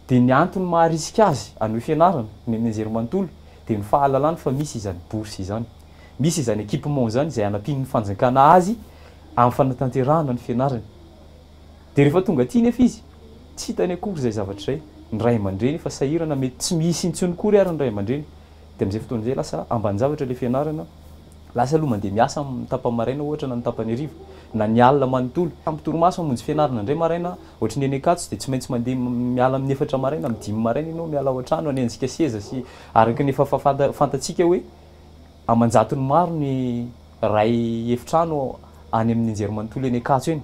Dia ny antony maharisika azy hanohy fianarana eny amin'ny anjerimanontolo dia ny fahalalany fa misy izany bourse izany. Misy izany équipement izany izay hanampian'ny fanjakana azy amin'ny fanatanterahana ny fianarany. Dia rehefa tonga aty nefa izy, tsy hitany akory izay zavatra izay. Ny ray aman-dreny efa sahirana, mety tsy misy intsony akory ary ny ray aman-dreny. Dia amin'izay fotoana izay lasa ambanin-javatra ilay fianarana, lasa aloha mandeha miasa amin'ny tapany maraina ohatra na ny tapany hariva, na ny alina manontolo. Ampy torimaso hamonjy fianarana indray maraina, ohatry ny eny Ankatso dia tsy maintsy mandeha miala amin'ny 4 maraina, amin'ny 5 maraina ianao miala ao an-trano hanenjika seza sy araka ny efa fantatsika hoe aman-jatony maro ny ray efitrano any amin'ny anjerimanontolo eny Ankatso eny.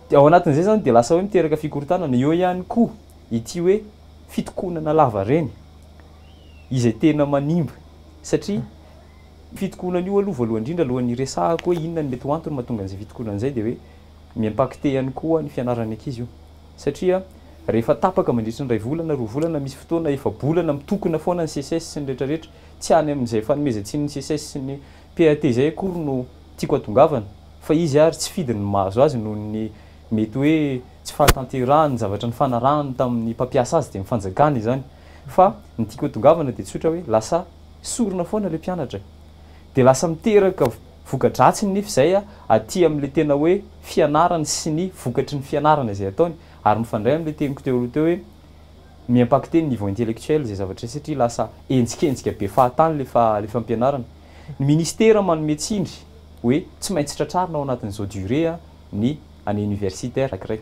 Dia ao anatin'izay izany dia lasa hoe miteraka fikorontanana. Eo ihany koa ity hoe fitokonana lavareny izay tena manimba satria fitokonana io aloha voalohany indrindra alohan'ny hiresahako hoe inona no mety ho antony mahatonga an'izay fitokonana izay dia hoe mi-impacter ihany koa ny fianaran'ny ankizy io satria rehefa tapaka mandritra ny iray volana, 2 volana, misy fotoana efa-bolana mitokona foana ny SECES sy ny rehetrarehetra. Tsy any amin'izay fanomezan-tsiny ny SECES sy ny PAT izay akory no tiako hatongavana fa izy ary tsy fidiny ny mahazo azy noho ny mety hoe tsy fahatanterahany ny zavatra nifanarahany tamin'ny mpampiasa azy dia ny fanjakana izany fa ny tiako hatongavana dia tsotra hoe lasa sorona foana ilay mpianatra e! dia lasa miteraka voka-dratsiny nefa izay aty amin'ilay tena hoe fianarany sy ny vokatry ny fianarana izay ataony ary mifandray amin'ilay teniko teo aloha teo hoe mi-impacter ny niveau intellectuel izay zavatra izay satria lasa henjikenjika be fahatany ilay fa ilay fampianarana. Ny ministera manome tsindry hoe tsy maintsy tratrarina ao anatin'izao durée ny année universitaire anankiray.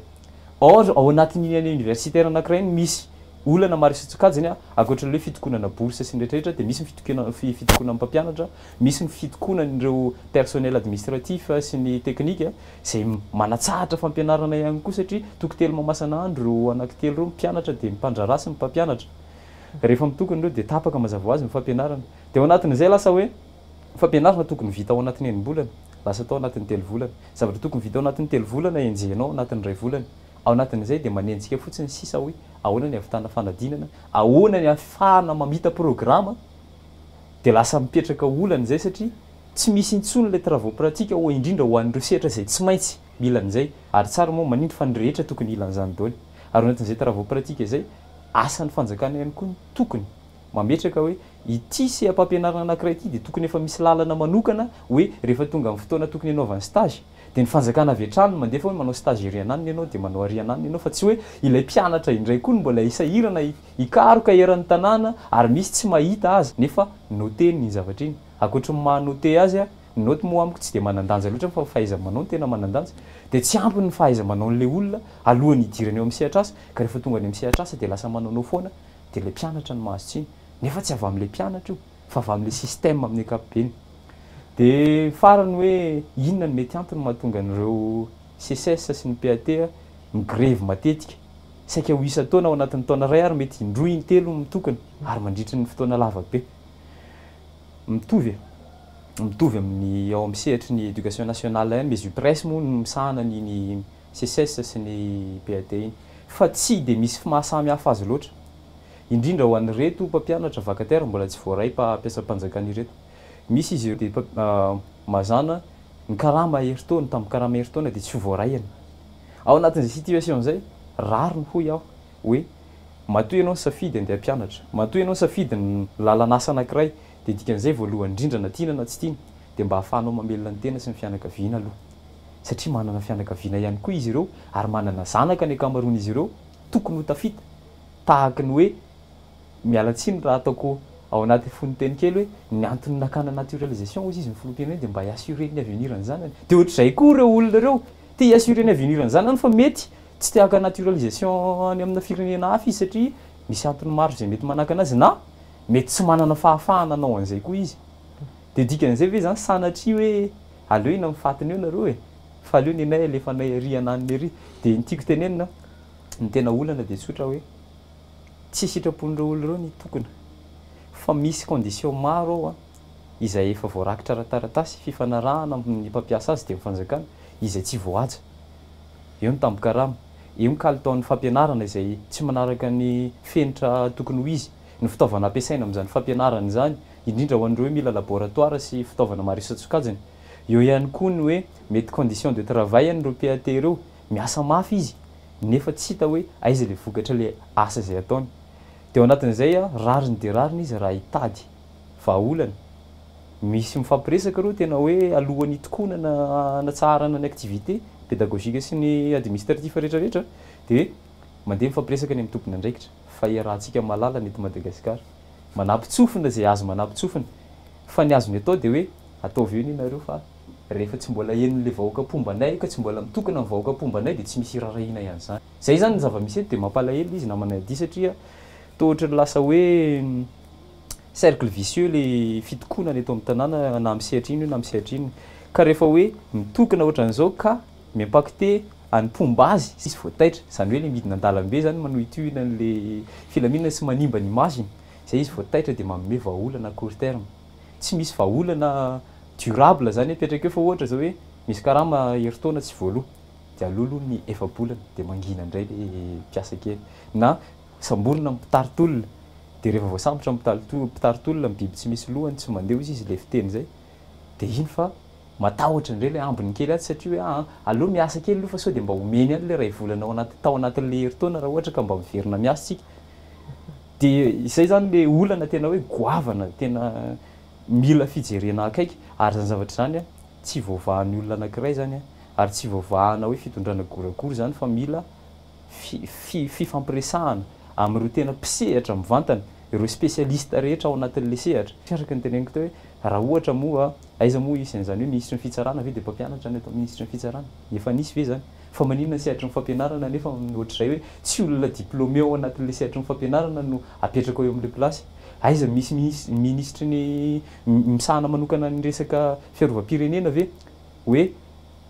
Or ao anatin'iny année universitaire anankiray iny misy olana maro isan-tsokajiny ankoatra ilay hoe fitokonana bourse sy ny rehetra rehetra dia misy ny fitokena fitokonan'ny mpampianatra, misy ny fitokonan'ireo personnel administratif sy ny technique izay manatsahatra fampianarana ihany koa satria toko telo mamasan'andro ireo anankitelo ireo, ny mpianatra dia ny mpandraharaha sy ny mpampianatra. Rehefa mitokona ireo dia tapaka mazava ho azy ny fampianarana. Dia ao anatin'izay lasa hoe fampianarana tokony vita ao anatin'ny enim-bolana, lasa atao anatin'ny telo volana. Zavatra tokony vita ao anatin'ny telo volana enjehinao ao anatin'ny iray volana. Ao anatin'izay dia manenjika fotsiny sisa hoe ahoana ny hahavitana fanadinana, ahoana ny hahafahana mamita programa, dia lasa mipetraka olana izay satria tsy misy intsony ilay travaux pratiques hoy indrindra ho an'ireo sehatra izay tsy maintsy mila an'izay ary tsara moa manindry fa ny rehetra tokony hila an'izany daholo ary ao anatin'izay travaux pratiques izay asan'ny fanjakana ihany koa ny tokony mametraka hoe ity seha-pampianarana anankiray ity dia tokony efa misy lalana manokana hoe rehefa tonga amin'ny fotoana tokony hanaovany stage dia ny fanjakana avy hatrany no mandefa hoe manao stage ery ananona ianao dia manao ary ananona ianao fa tsy hoe ilay mpianatra indray koa no mbola hisahirana hikaroka eran'ny tanàna ary misy tsy mahita aza nefa noter-ny iny zavatra iny. Ankoatry ny maha noter azy, ny note moa amiko tsy dia manan-danja loatra fa fahaiza-manao no tena manan-danja, dia tsy ampy ny fahaiza-manaon'ilay olona alohan'ny hidirany eo amin'ny sehatr'asa ka rehefa tonga any amin'ny sehatr'asa dia lasa manaonao foana dia ilay mpianatra no mahazo tsiny nefa tsy avy amin'ilay mpianatra io fa avy amin'ilay système amin'ny ankapobeny. Dia farany hoe inona no mety antony mahatonga an'ireo SECES sy ny PAT migrevy matetika, saika ho isan-taona ao anatin'ny taona iray ary mety indroa intelo mitokona ary mandritry ny fotoana lava be. Mitovy e! Mitovy amin'ny ao amin'ny sehatry ny éducation nationale ihany, Mesupres moa no misahana an'iny SECES sy ny PAT iny. Fa tsy dia misy maha samy hafa azy loatra. Indrindra ho an'ireto mpampianatra vacataire mbola tsy voaray mpiasam-panjakana ireto. Misy izy ireo dia mazàna ny karama herintaona, tambin-karama herintaona dia tsy voarainy. Ao anatin'izay situation izay, rariny hoy aho hoe matoa ianao nisafidy handeha hampianatra, matoa ianao nisafidy ny lalan'asa anankiray dia dikan'izay voalohany indrindra na tiana na tsy tiana dia mba ahafahanao mamelona ny tena sy ny fianakaviana aloha. Satria manana fianakaviana ihany koa izy ireo ary manana zanaka ny ankamaroan'izy ireo tokony ho tafita. Tahaka ny hoe, miala tsiny raha ataoko ao anaty fononteny kely hoe, ny antony nakana naturalisation hozy izy ny filoham-pirenena dia mba hi-assurer ny avenir ny zanany. Dia ohatr'izay koa ireo olona ireo, te hi-assurer ny avenir ny zanany fa mety tsy te haka naturalisation any amina firenena hafa izy satria misy antony maro izay mety manakana azy na mety tsy manana fahafahana hanao an'izay koa izy. Dia dikan'izay ve izany sanatria hoe aleo iny amin'ny fatiny eo nareo e, fa aleo nenay alefanay ery ananona ery. Dia ny tiako tenenina, Ny tena olana dia tsotra hoe tsy sitrapon'ireo olona ireo ny hitokona. Fa misy condition maro ao an, izay efa voarakitra ara-taratasy, fifanarahana amin'ny mpampiasa azy dia ny fanjakana, izay tsy voahaja. Eo ny tambin-karama, eo ny kalitaon'ny fampianarana izay tsy manaraka ny fenitra tokony ho izy, ny fitaovana ampiasaina amin'izany fampianarana izany, indrindra ho an'ireo hoe mila laboratoire sy fitaovana maro isan-tsokajiny. Eo ihany koa ny hoe mety condition de travail an'ireo PAT ireo, miasa mafy izy nefa tsy hita hoe aiza ilay vokatra ilay asa izay ataony. Dia ao anatin'izay, rariny dia rariny izy raha hitady vahaolana. Misy mifampiresaka ireo tena hoe alohan'ny hitokonana hanatsaharana ny activité pédagogique sy ny administratif rehetra rehetra dia mandeha mifampiresaka any amin'ny tompon'andraikitra fa iarahantsika mahalala ny eto Madagasikara. Manampin-tsofina izay azo manampin-tsofina fa ny azony atao dia hoe ataovy eo anie nareo fa rehefa tsy mbola henon'ilay vahoaka mpomba anay ka tsy mbola mitokona ny vahoaka mpomba anay dia tsy misy iraharahiana ihany izany. Izay izany ny zava-misy eto dia mampalahelo izy namana Adi satria toa ohatran'ny lasa hoe cercle vicieux le fitokonana eto amin'ny tanàna na amin'ny sehatra ino io na amin'ny sehatra ino. Ka rehefa hoe mitokona ohatran'izao ka mi-impacter an'ny mpomba azy izy vao taitra, izany hoe le midina an-dalambe izany manohitohina an'le filaminana sy manimba ny image-ny, izay izy vao taitra dia manome vahaolana à court terme. Tsy misy vahaolana durable izany apetraka eo fa ohatra izao hoe misy karama herintaona tsy voaloa dia aloa aloha ny efa-bolana dia mangina indray le mpiasa kely na samborina ny mpitari-tolona dia rehefa voasambotra ny mpitari-tolona ny biby tsy misy lohany tsy mandeha hozy izy ilay fiteny izay dia iny fa matahotra indray ilay ambiny kely atsy satria hoe aa aleo miasa kely aloha fa sao dia mba omeny ihany ilay iray volana ao anaty tao anatin'ilay herintaona raha ohatra ka mba miverina miasa isika dia izay izany ilay olana tena hoe goavana tena mila fijerena akaiky ary izany zavatra izany tsy voavahan'ny olona anankiray izany ary tsy voavahana hoe fitondrana goragora izany fa mila fifampiresahana amin'ireo tena mpisehatra mivantana, ireo spécialiste rehetra ao anatin'ilay sehatra. Araka ny teneniko teo hoe raha ohatra moa, aiza moa hisy an'izany hoe minisitry ny fitsarana ve dia mpampianatra ny atao minisitry ny fitsarana? Efa nisy ve izany? Fa maninona ny sehatry ny fampianarana nefa ohatr'izay hoe tsy olona diplômé ao anatin'ilay sehatry ny fampianarana no apetraka eo amin'ilay place? Aiza misy minisitry ny misahana manokana ny resaka fiarovam-pirenena ve hoe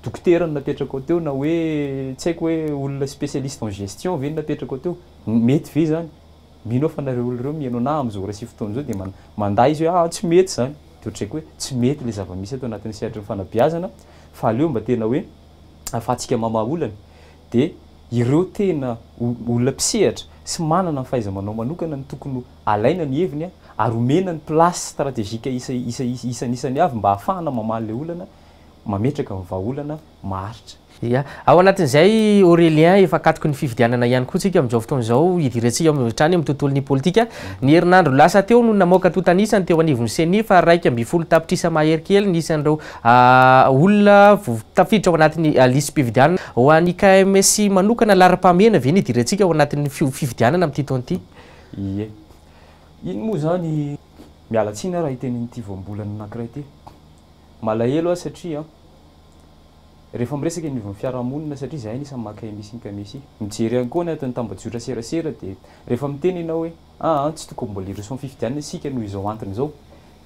Dokotera no napetraka ao teo na hoe tsy haiko hoe olona spécialiste en gestion ve no napetraka ao teo? Mety ve izany? Mino aho fa nareo olona ireo mihaino anah amin'izao ora sy fotoana izao dia mandà izy hoe ah tsy mety izany. Dia ohatr'izay koa hoe tsy mety ilay zava-misy ato anatin'ny sehatry ny fanabeazana fa aleo mba tena hoe ahafahantsika mamaha olana dia ireo tena olona mpisehatra sy manana ny fahaiza-manao manokana no tokony alaina ny heviny ary omena ny place stratégique isa isa isan'isany avy mba ahafahana mamaha ilay olana mametraka ny vahaolana maharitra. Ia. Ao anatin'izay Aurélien, efa akatoky ny fifidianana ihany koa tsika amin'izao fotoana izao, hidirantsika avy hatrany amin'ny tontolon'ny politika. Ny herinandro lasa teo no namoaka antontan'isa ny teo anivon'ny Ceni fa 11 tapitrisa mahery kely ny isan'ireo olona tafiditra ao anatin'ny lisi-pifidianana. Ho an'ny KMSI manokana, laharam-pahamehana ve ny hidirantsika ao anatin'ny fifidianana amin'ity taona ity? Ie. Iny moa izany, miala tsiny aho raha hiteny an'ity voambolana anankiray ity. Malahelo aho satria rehefa miresaka eny anivon'ny fiarahamonina satria izahay anisan'ny maka misy ny KMSI. Mijery ihany koa ny ato ny tambajotra serasera dia rehefa miteny ianao hoe aa tsy tokony mbola hiroso amin'ny fifidianana isika noho izao antony izao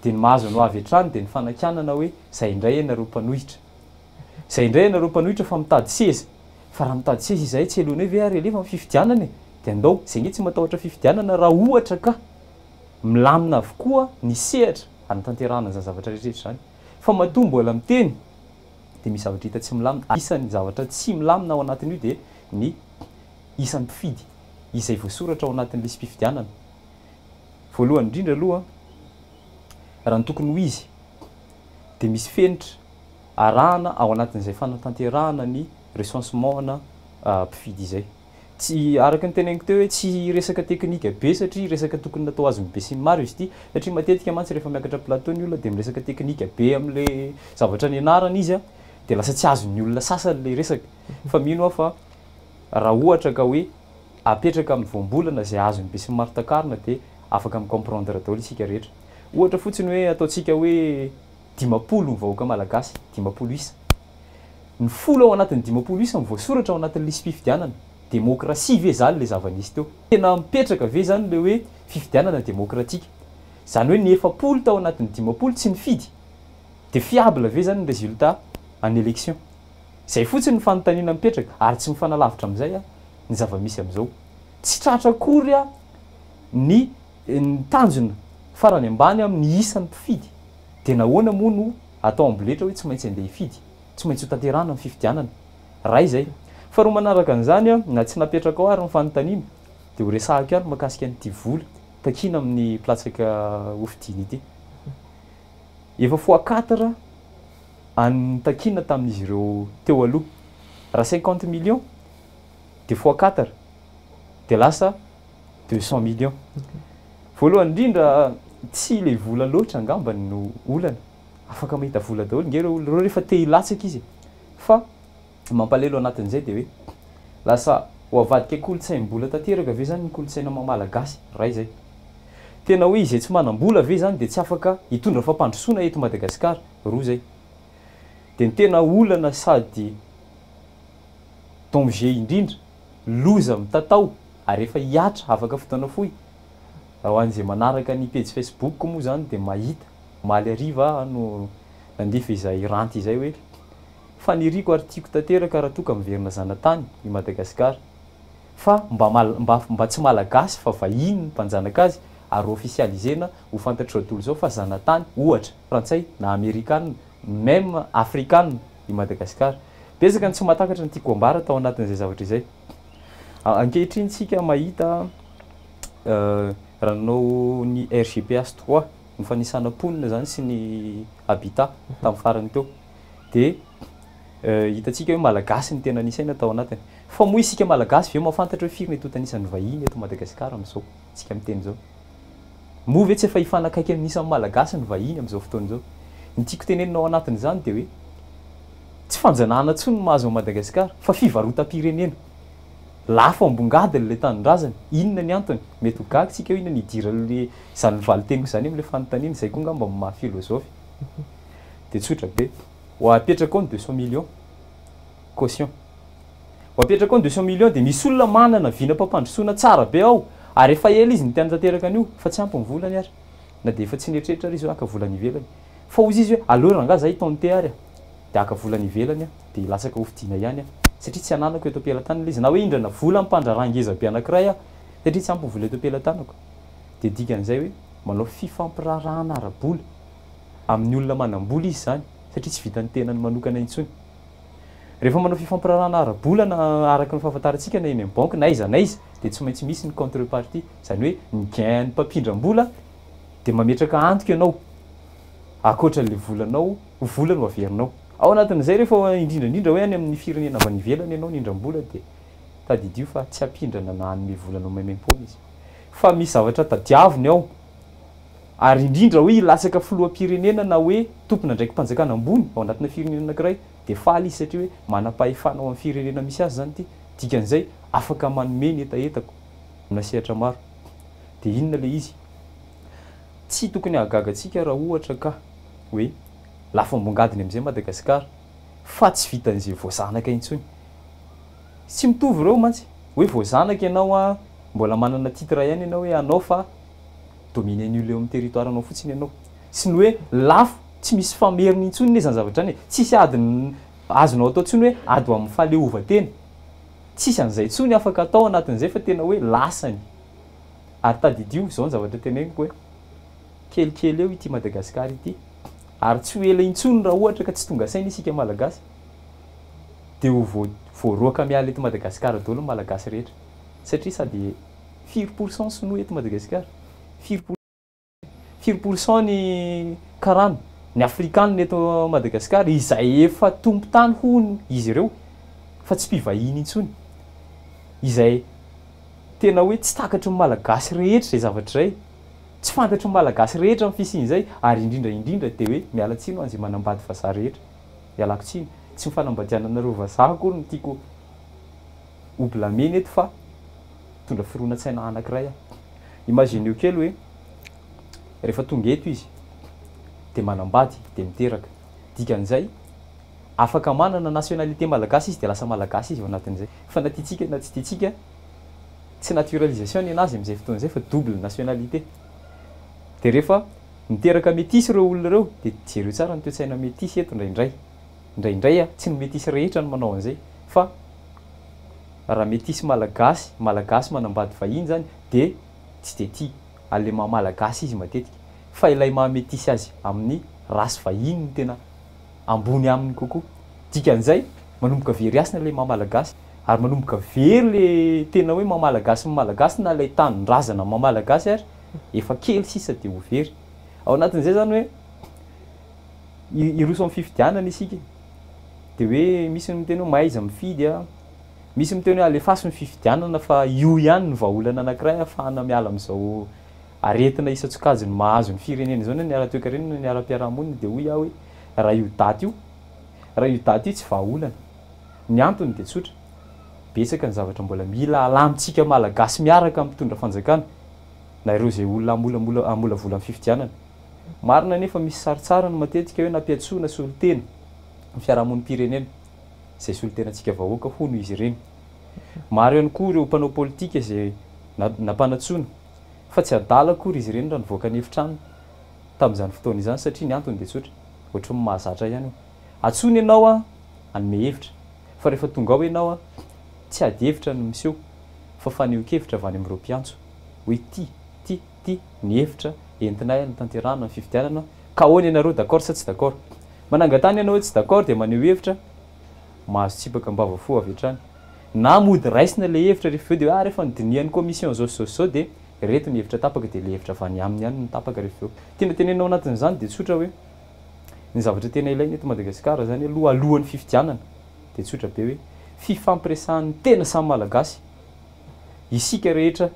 dia ny mahazo anao avy hatrany dia ny fanakianana hoe izay indray ianareo mpanohitra. Izay indray ianareo mpanohitra fa mitady seza. Fa raha mitady seza izahay tsy aleonay ve ary alefa amin'ny fifidianana e? Dia andao, izay ange tsy matahotra fifidianana raha ohatra ka milamina avokoa ny sehatra hanatanterahana an'izany zavatra rehetra rehetra izany. Fa matoa mbola miteny dia misy zavatra hita tsy milamina. Isan'ny zavatra tsy milamina ao anatin'io dia ny isan'ny mpifidy izay voasoratra ao anatin'ny lisi-pifidianana. Voalohany indrindra aloha, raha ny tokony ho izy dia misy fenitra arahana ao anatin'izay fanatanterahana ny recensement-na mpifidy izay. Tsy, araka ny teneniko teo hoe tsy resaka teknika be satria resaka tokony natao azon'ny besinimaro izy ity satria matetika mantsy rehefa miakatra plateau ny olona dia miresaka teknika be amin'ilay zavatra nianarana izy dia lasa tsy azon'ny olona sasany ilay resaka. Fa mino aho fa raha ohatra ka hoe apetraka amin'ny voambolana izay azon'ny besinimaro takarina dia afaka mi-comprendre daholo isika rehetra. Ohatra fotsiny hoe ataontsika hoe 50 ny vahoaka malagasy, 50 isa. Ny 10 ao anatin'ny 50 isa no voasoratra ao anatin'ny lisi-pifidianana. Demokrasia ve izany ilay zava-nisy teo? Tena mipetraka ve izany ilay hoe fifidianana demokratika? Izany hoe ny 40 tao anatin'ny 50 tsy nifidy? Dia fiable ve izany ny résultat an'ny élection? Izay fotsiny ny fanontaniana mipetraka ary tsy mifanalavitra amin'izay ny zava-misy amin'izao. Tsy tratra akory ny tanjona. Farany ambany amin'ny isan'ny mpifidy. Dia nahoana moa no atao amboletra hoe tsy maintsy handeha hifidy? Tsy maintsy ho tanterahana ny fifidianana. Iray izay. Faharoa manaraka an'izany, na tsy napetraka ao ary ny fanontaniana, dia ho resahako ihany mahakasika an'ity vola takiana amin'ny mpilatsaka hofidiana ity. Efa fois quatre an'ny takiana tamin'izy ireo teo aloha. Raha 50 millions dia fois quatre dia lasa 200 millions. Voalohany indrindra, tsy ilay vola loatra angamba no olana. Afaka mahita vola daholo nge ireo olona ireo rehefa te hilatsaka izy e. Fa ny mampalahelo anatin'izay dia hoe lasa ho avadika kolontsaim-bola tanteraka ve izany ny kolontsaina maha malagasy? Iray izay. Tena hoe izay tsy manam-bola ve izany dia tsy afaka hitondra fampandrosoana eto Madagasikara? Roa izay. Dia ny tena olana sady danger indrindra, loza mitatao ary efa hihatra afaka fotoana fohy. Raha ho an'izay manaraka ny pejy Facebook moa izany dia mahita, omaly hariva aho no nandefa izay ranty izay hoe faniriako ary tiako tanteraka raha toa ka miverina zanatany i Madagasikara fa mba mba mba tsy malagasy fa vahiny ny mpanjanaka azy ary officialiser-na ho fantatr'izao tontolo izao fa zanatany ohatra frantsay na amerikana même afrikana i Madagasikara. Betsaka ny tsy mahatakatra ny tiako ambara tao anatin'izay zavatra izay. Ankehitriny tsika mahita raha nanao ny RGPH 3, ny fanisana mponina izany sy ny habitat tamin'ny farany teo dia hitantsika hoe malagasy ny tena nisaina tao anatiny. Fa moa isika malagasy ve mahafantatra hoe firy ny antontan'isan'ny vahiny eto Madagasikara amin'izao tsika miteny izao? Moa ve tsy efa hifanakaiky amin'ny isan'ny malagasy ny vahiny amin'izao fotoana izao? Ny tiako tenenina ao anatin'izany dia hoe tsy fanjanahana intsony ny mahazo an'i Madagasikara fa fivarotam-pirenena. Lafo ambongadiny ilay tanindrazana. Inona ny antony? Mety ho gaga isika hoe inona ny idiran'ilay izany valin-teniko izany amin'ilay fanontaniana, izay koa angamba maha filozofy. Dia tsotra be. Ho apetraka ao ny 200 millions caution. Ho apetraka ao ny 200 millions dia misy olona manana vinam-pampandrosoana tsara be ao ary efa ela izy no te hanatanteraka an'io fa tsy ampy ny volany ary na dia efa tsy nieritreritra ary izy hoe haka vola any ivelany. Fa hozy izy hoe aleo rangaha za hi-tenter ary a! Dia haka vola any ivelany aho dia hilatsaka hofidiana ihany aho satria tsy ananako eto am-pelatanana ilay izy na hoe hindrana vola amin'ny mpandraharaha ngeza be anankiray aho satria tsy ampy ny vola eto am-pelatanako. Dia dikan'izay hoe manao fifampiraharahana ara-bola amin'ny olona manam-bola izy izany satria tsy vitan'ny tenany manokana intsony. Rehefa manao fifampiraharahana ara-bola na araka ny fahafantarantsika na eny amin'ny banky na aiza na aiza dia tsy maintsy misy ny contrepartie, izany hoe ny gain an'ny mpampindram-bola dia mametraka antoka ianao ankoatra ilay volanao ho vola no averinao. Ao anatin'izay rehefa indrindra indrindra hoe any amin'ny firenena avy any ivelany ianao nindram-bola dia tadidio fa tsy hampindrana na hanome volanao maimaimpoana izy fa misy zavatra tadiaviny ao ary indrindra hoe hilatsaka filoham-pirenena na hoe tompon'andraiki-panjakana ambony ao anatina firenena anankiray dia faly izy satria hoe manam-pahefana ao amin'ny firenena misy azy izany ity, dikan'izay afaka manome ny hetahetako amina sehatra maro. Dia inona ilay izy? Tsy tokony hahagaga antsika raha ohatra ka hoe lafo ambongadiny amin'izay Madagasikara fa tsy vitan'izay voazanaka intsony. Tsy mitovy ireo mantsy, hoe voazanaka ianao an, mbola manana titre ihany ianao hoe anao fa dominer-n'ny olona eo amin'ny territoire nao fotsiny ianao. Sy ny hoe lafo, tsy misy fameriny intsony anie izany zavatra izany e. Tsisy ady azonao atao intsony hoe ady ho amin'ny fahaleovantena. Tsisy an'izay intsony afaka atao anatin'izay fa tena hoe lasany. Ary tadidio, izao ny zavatra teneniko hoe kelikely eo ity Madagasikara ity ary tsy ho ela intsony raha ohatra ka tsy tonga saina isika Malagasy dia ho voaroaka miala eto Madagasikara daholo ny Malagasy rehetra satria sady firy pour cent sinoa eto Madagasikara? Firy pour firy pour cent ny karana, ny afrikanina eto Madagasikara izay efa tompon-tany hono izy ireo fa tsy mpivahiny intsony, izay tena hoe tsy takatry ny Malagasy rehetra izay zavatra izay, tsy fantatry ny Malagasy rehetra ny fisian'izay ary indrindra indrindra dia hoe miala tsiny ho an'izay manambady vazaha rehetra, ialako tsiny, tsy ny fanambadiananareo vazaha akory no tiako ho blamena eto fa mitondra fironan-tsaina anankiray aho. Imagineo kely hoe rehefa tonga eto izy dia manambady dia miteraka. Dikan'izay afaka manana nationalité malagasy izy dia lasa malagasy izy ao anatin'izay. Fa na tiantsika na tsy tiantsika tsy naturalisation ny anazy amin'izay fotoana izay fa double nationalité. Dia rehefa miteraka metisy ireo olona ireo dia jereo tsara ny toe-tsaina metisy eto indraindray. Indraindray tsy ny metisy rehetra no manao an'izay fa raha metisy malagasy, malagasy manambady vahiny zany dia tsy dia tia an'le maha malagasy izy matetika. fa ilay maha metisy azy amin'ny race vahiny no tena ambony aminy kokoa. Dikan'izay, manomboka very hasina ilay maha malagasy ary manomboka very le tena hoe maha malagasy ny malagasy na ilay tanindrazana maha malagasy ary efa kely sisa dia ho very. Ao anatin'izay izany hoe hiroso amin'ny fifidianana isika dia hoe misy ny miteny hoe mahaiza mifidy a, misy miteny hoe alefaso ny fifidianana fa io ihany no vahaolana anankiray ahafahana miala amin'izao aretina isan-tsokajiny mahazo ny firenena izao na ny ara-toekarena na ny ara-piarahamonina dia hoy aho hoe raha io daty io, raha io daty io tsy vahaolana. Ny antony dia tsotra, betsaka ny zavatra mbola mila alamintsika Malagasy miaraka amin'ny mpitondra fanjakana na ireo izay olona hamolamola hamolavola ny fifidianana. Marina anefa misy sarintsariny matetika hoe nampiantsoana solontena ny fiarahamonim-pirenena, izay solontenantsika vahoaka hono izy ireny. Maro ihany koa ireo mpanao politika izay nampanantsoina fa tsy adala akory izy ireny raha nivoaka ny efitrano tamin'izany fotoana izany satria ny antony dia tsotra, ohatry ny mahazatra ihany io. Antsoina ianao an hanome hevitra fa rehefa tonga ao ianao an tsy ady hevitra no miseho fa fanehoan-kevitra avy any amin'ireo mpiantso hoe ty, ty, ty ny hevitra entinay hanatanterahana ny fifidianana ka ahoana ianareo d'accord sa tsy d'accord? Manangan-tany ianao hoe tsy d'accord dia maneho hevitra mahazo tsipaka am-bava fo avy hatrany. Na mody raisina ilay hevitra rehefa avy eo dia hoe ah rehefa nodinihan'ny commission izao sy izao sy izao dia ireto ny hevitra tapaka dia ilay hevitra avy any aminy ihany no tapaka rehefa avy eo. Tiana tenenina ao anatin'izany dia tsotra hoe ny zavatra tena ilaina eto Madagasikara izany aloha alohan'ny fifidianana dia tsotra be hoe fifampiresahan'ny tena samy Malagasy. Isika rehetra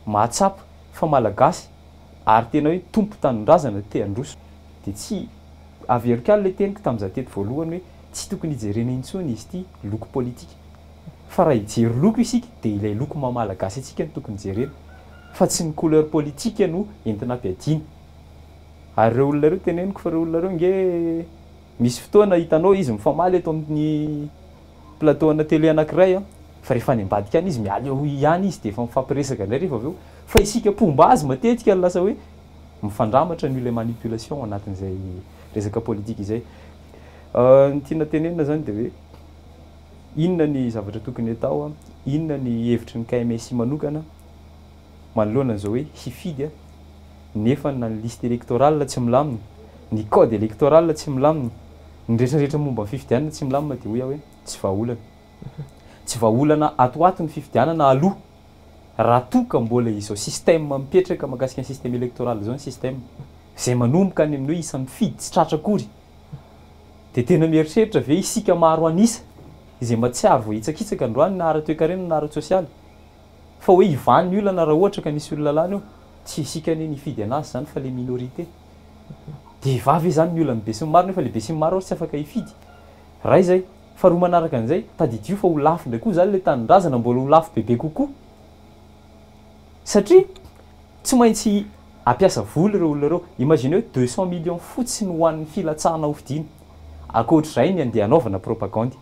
mahatsapa fa Malagasy ary tena hoe tompon-tanindrazana te handroso dia tsy averiko ihany ilay teniko tamin'izaho teto voalohany hoe tsy tokony hijerena intsony izy ity loko politika fa raha hijery loko isika dia ilay loko maha Malagasy antsika no tokony jerena fa tsy ny couleur politique no entina ampiadiana. Ary ireo olona ireo teneniko fa ireo olona ireo nge misy fotoana hitanao izy mifamaly eto amin'ny plateau ana télé anankiray an, fa rehefa any ambadika any izy miala eo ihany izy dia efa mifampiresaka indray rehefa avy eo, fa isika mpomba azy matetika no lasa hoe mifandramatra noho ilay manipulation ao anatin'izay resaka politique izay. Ny tiana tenenina zany dia hoe inona ny zavatra tokony atao an, inona ny hevitry ny KMSI manokana manoloana an'izao hoe hifidy an, nefa na ny liste électorale tsy milamina, ny code électoral tsy milamina, ny retraretra momba ny fifidianana tsy milamina dia hoy aho hoe tsy vahaolana. Tsy vahaolana ato ho ato ny fifidianana aloha raha toa ka mbola izao système mipetraka mahakasika ny système électoral izao ny système izay manomboka any amin'ny hoe isan'ny mpifidy tsy tratra akory dia tena mieritreritra ve isika maro an'isa izay mahatsiaro voahitsakitsaka androany na ara-toekarena na ara-tsosialy Fa hoe hivaha ny olana raha ohatra ka misy olona lany eo, tsy isika anie nifidy anazy izany fa le minorité. Dia hivaha ve izany ny olan'ny besinimaro nefa le besinimaro ary tsy afaka hifidy? Iray izay. Faharoa manaraka an'izay, tadidio fa ho lafo indray koa izany le tanindrazana, mbola ho lafo bebe kokoa. Satria tsy maintsy hampiasa vola ireo olona ireo. Imaginez hoe 200 millions fotsiny ho an'ny filatsahana hofidiana. Ankoatr'izay ny andeha hanaovana propagandy.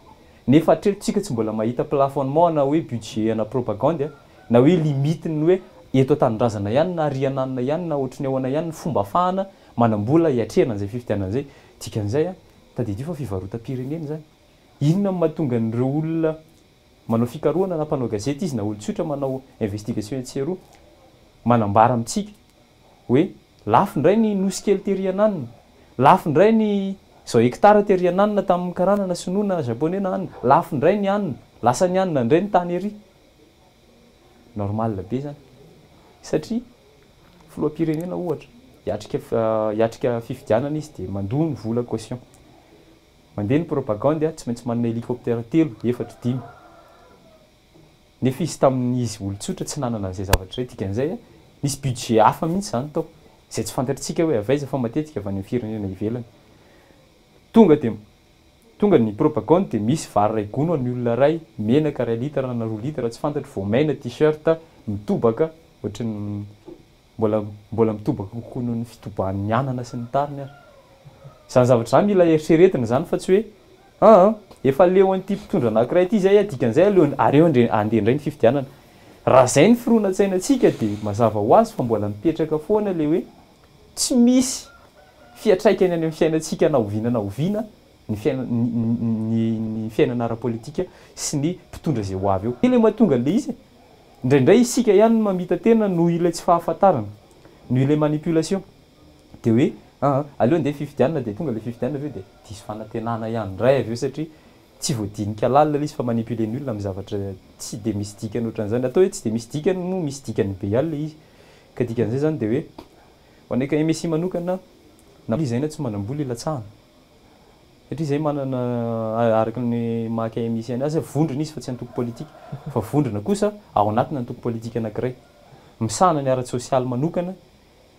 Nefa hatreto tsika tsy mbola mahita plafonnement na hoe budget ana propagande na hoe limite ny hoe eto an-tanindrazana ihany na ary ananona ihany na ohatry ny ahoana ihany ny fomba afahana manam-bola hiatrehana an'izay fifidianana izay. Dikan'izay an, tadidio fa fivarotam-pirenena izany. Inona no mahatonga an'ireo olona manao fikarohana na mpanao gazety izy na olon-tsotra manao investigation etsy sy eroa manambara amintsika hoe lafo indray ny nosy kely tery ananona, lafo indray ny izao hectare tery ananona tamin'ny karana na sinoa na japonais na anona, lafo indray ny anona, lasa ny anona indray ny tany ery. Normal be izany. Satria filoham-pirenena ohatra, hiatrika hiatrika fifidianana izy dia mandoa ny vola caution. Mandeha ny propagande, tsy maintsy manana hélicoptère telo, efatra, dimy. Nefa izy tamin'izy olon-tsotra tsy nanana an'izay zavatra izay, dikan'izay nisy budget hafa mihitsy izany tao, izay tsy fantatr'tsika hoe avy aiza fa matetika avy any amin'ny firenena ivelany. Tonga dia tonga ny propagande dia misy vary iray gony ho an'ny olona iray, menaka iray litre na roa litre tsy fantatro, voamaina, t-shirt, mitobaka ohatry ny Mbola mbola mitobaka kokoa noho ny fitobahan'ny anana sy ny tariny ary. Izany zavatra izany mila eritreretina izany fa tsy hoe aa efa leo an'ity mpitondra anankiray ity izay a, dikan'izay aleo aleo andre andeha indray ny fifidianana. Raha izay ny fironan-tsainantsika dia mazava ho azy fa mbola mipetraka foana ilay hoe tsy misy fiantraikany any amin'ny fiainantsika na oviana na oviana ny fiaina ny ny fiainana ara-politika sy ny mpitondra izay ho avy eo. Ilay mahatonga an'ilay izy e. Indraindray isika ihany no mamita-tena noho ilay tsy fahafantarana, noho ilay manipulation. Dia hoe aa aleo andeha fifidianana, dia tonga ilay fifidianana avy eo dia diso fanantenana ihany indray avy eo satria tsy voadinika lalina ilay izy fa manipuler ny olona amin'ny zavatra tsy dia misy dikany ohatran'izany. Atao hoe tsy dia misy dikany moa misy dikany be ihany ilay izy. Ka dikan'izay izany dia hoe ho anay KMSI manokana na izay na tsy manam-bola ilatsahana satria izay manana araka ny maha KMSI anazy vondrona izy fa tsy antoko politika fa vondrona kosa ao anatina antoko politika anankiray misahana ny ara-tsosialy manokana.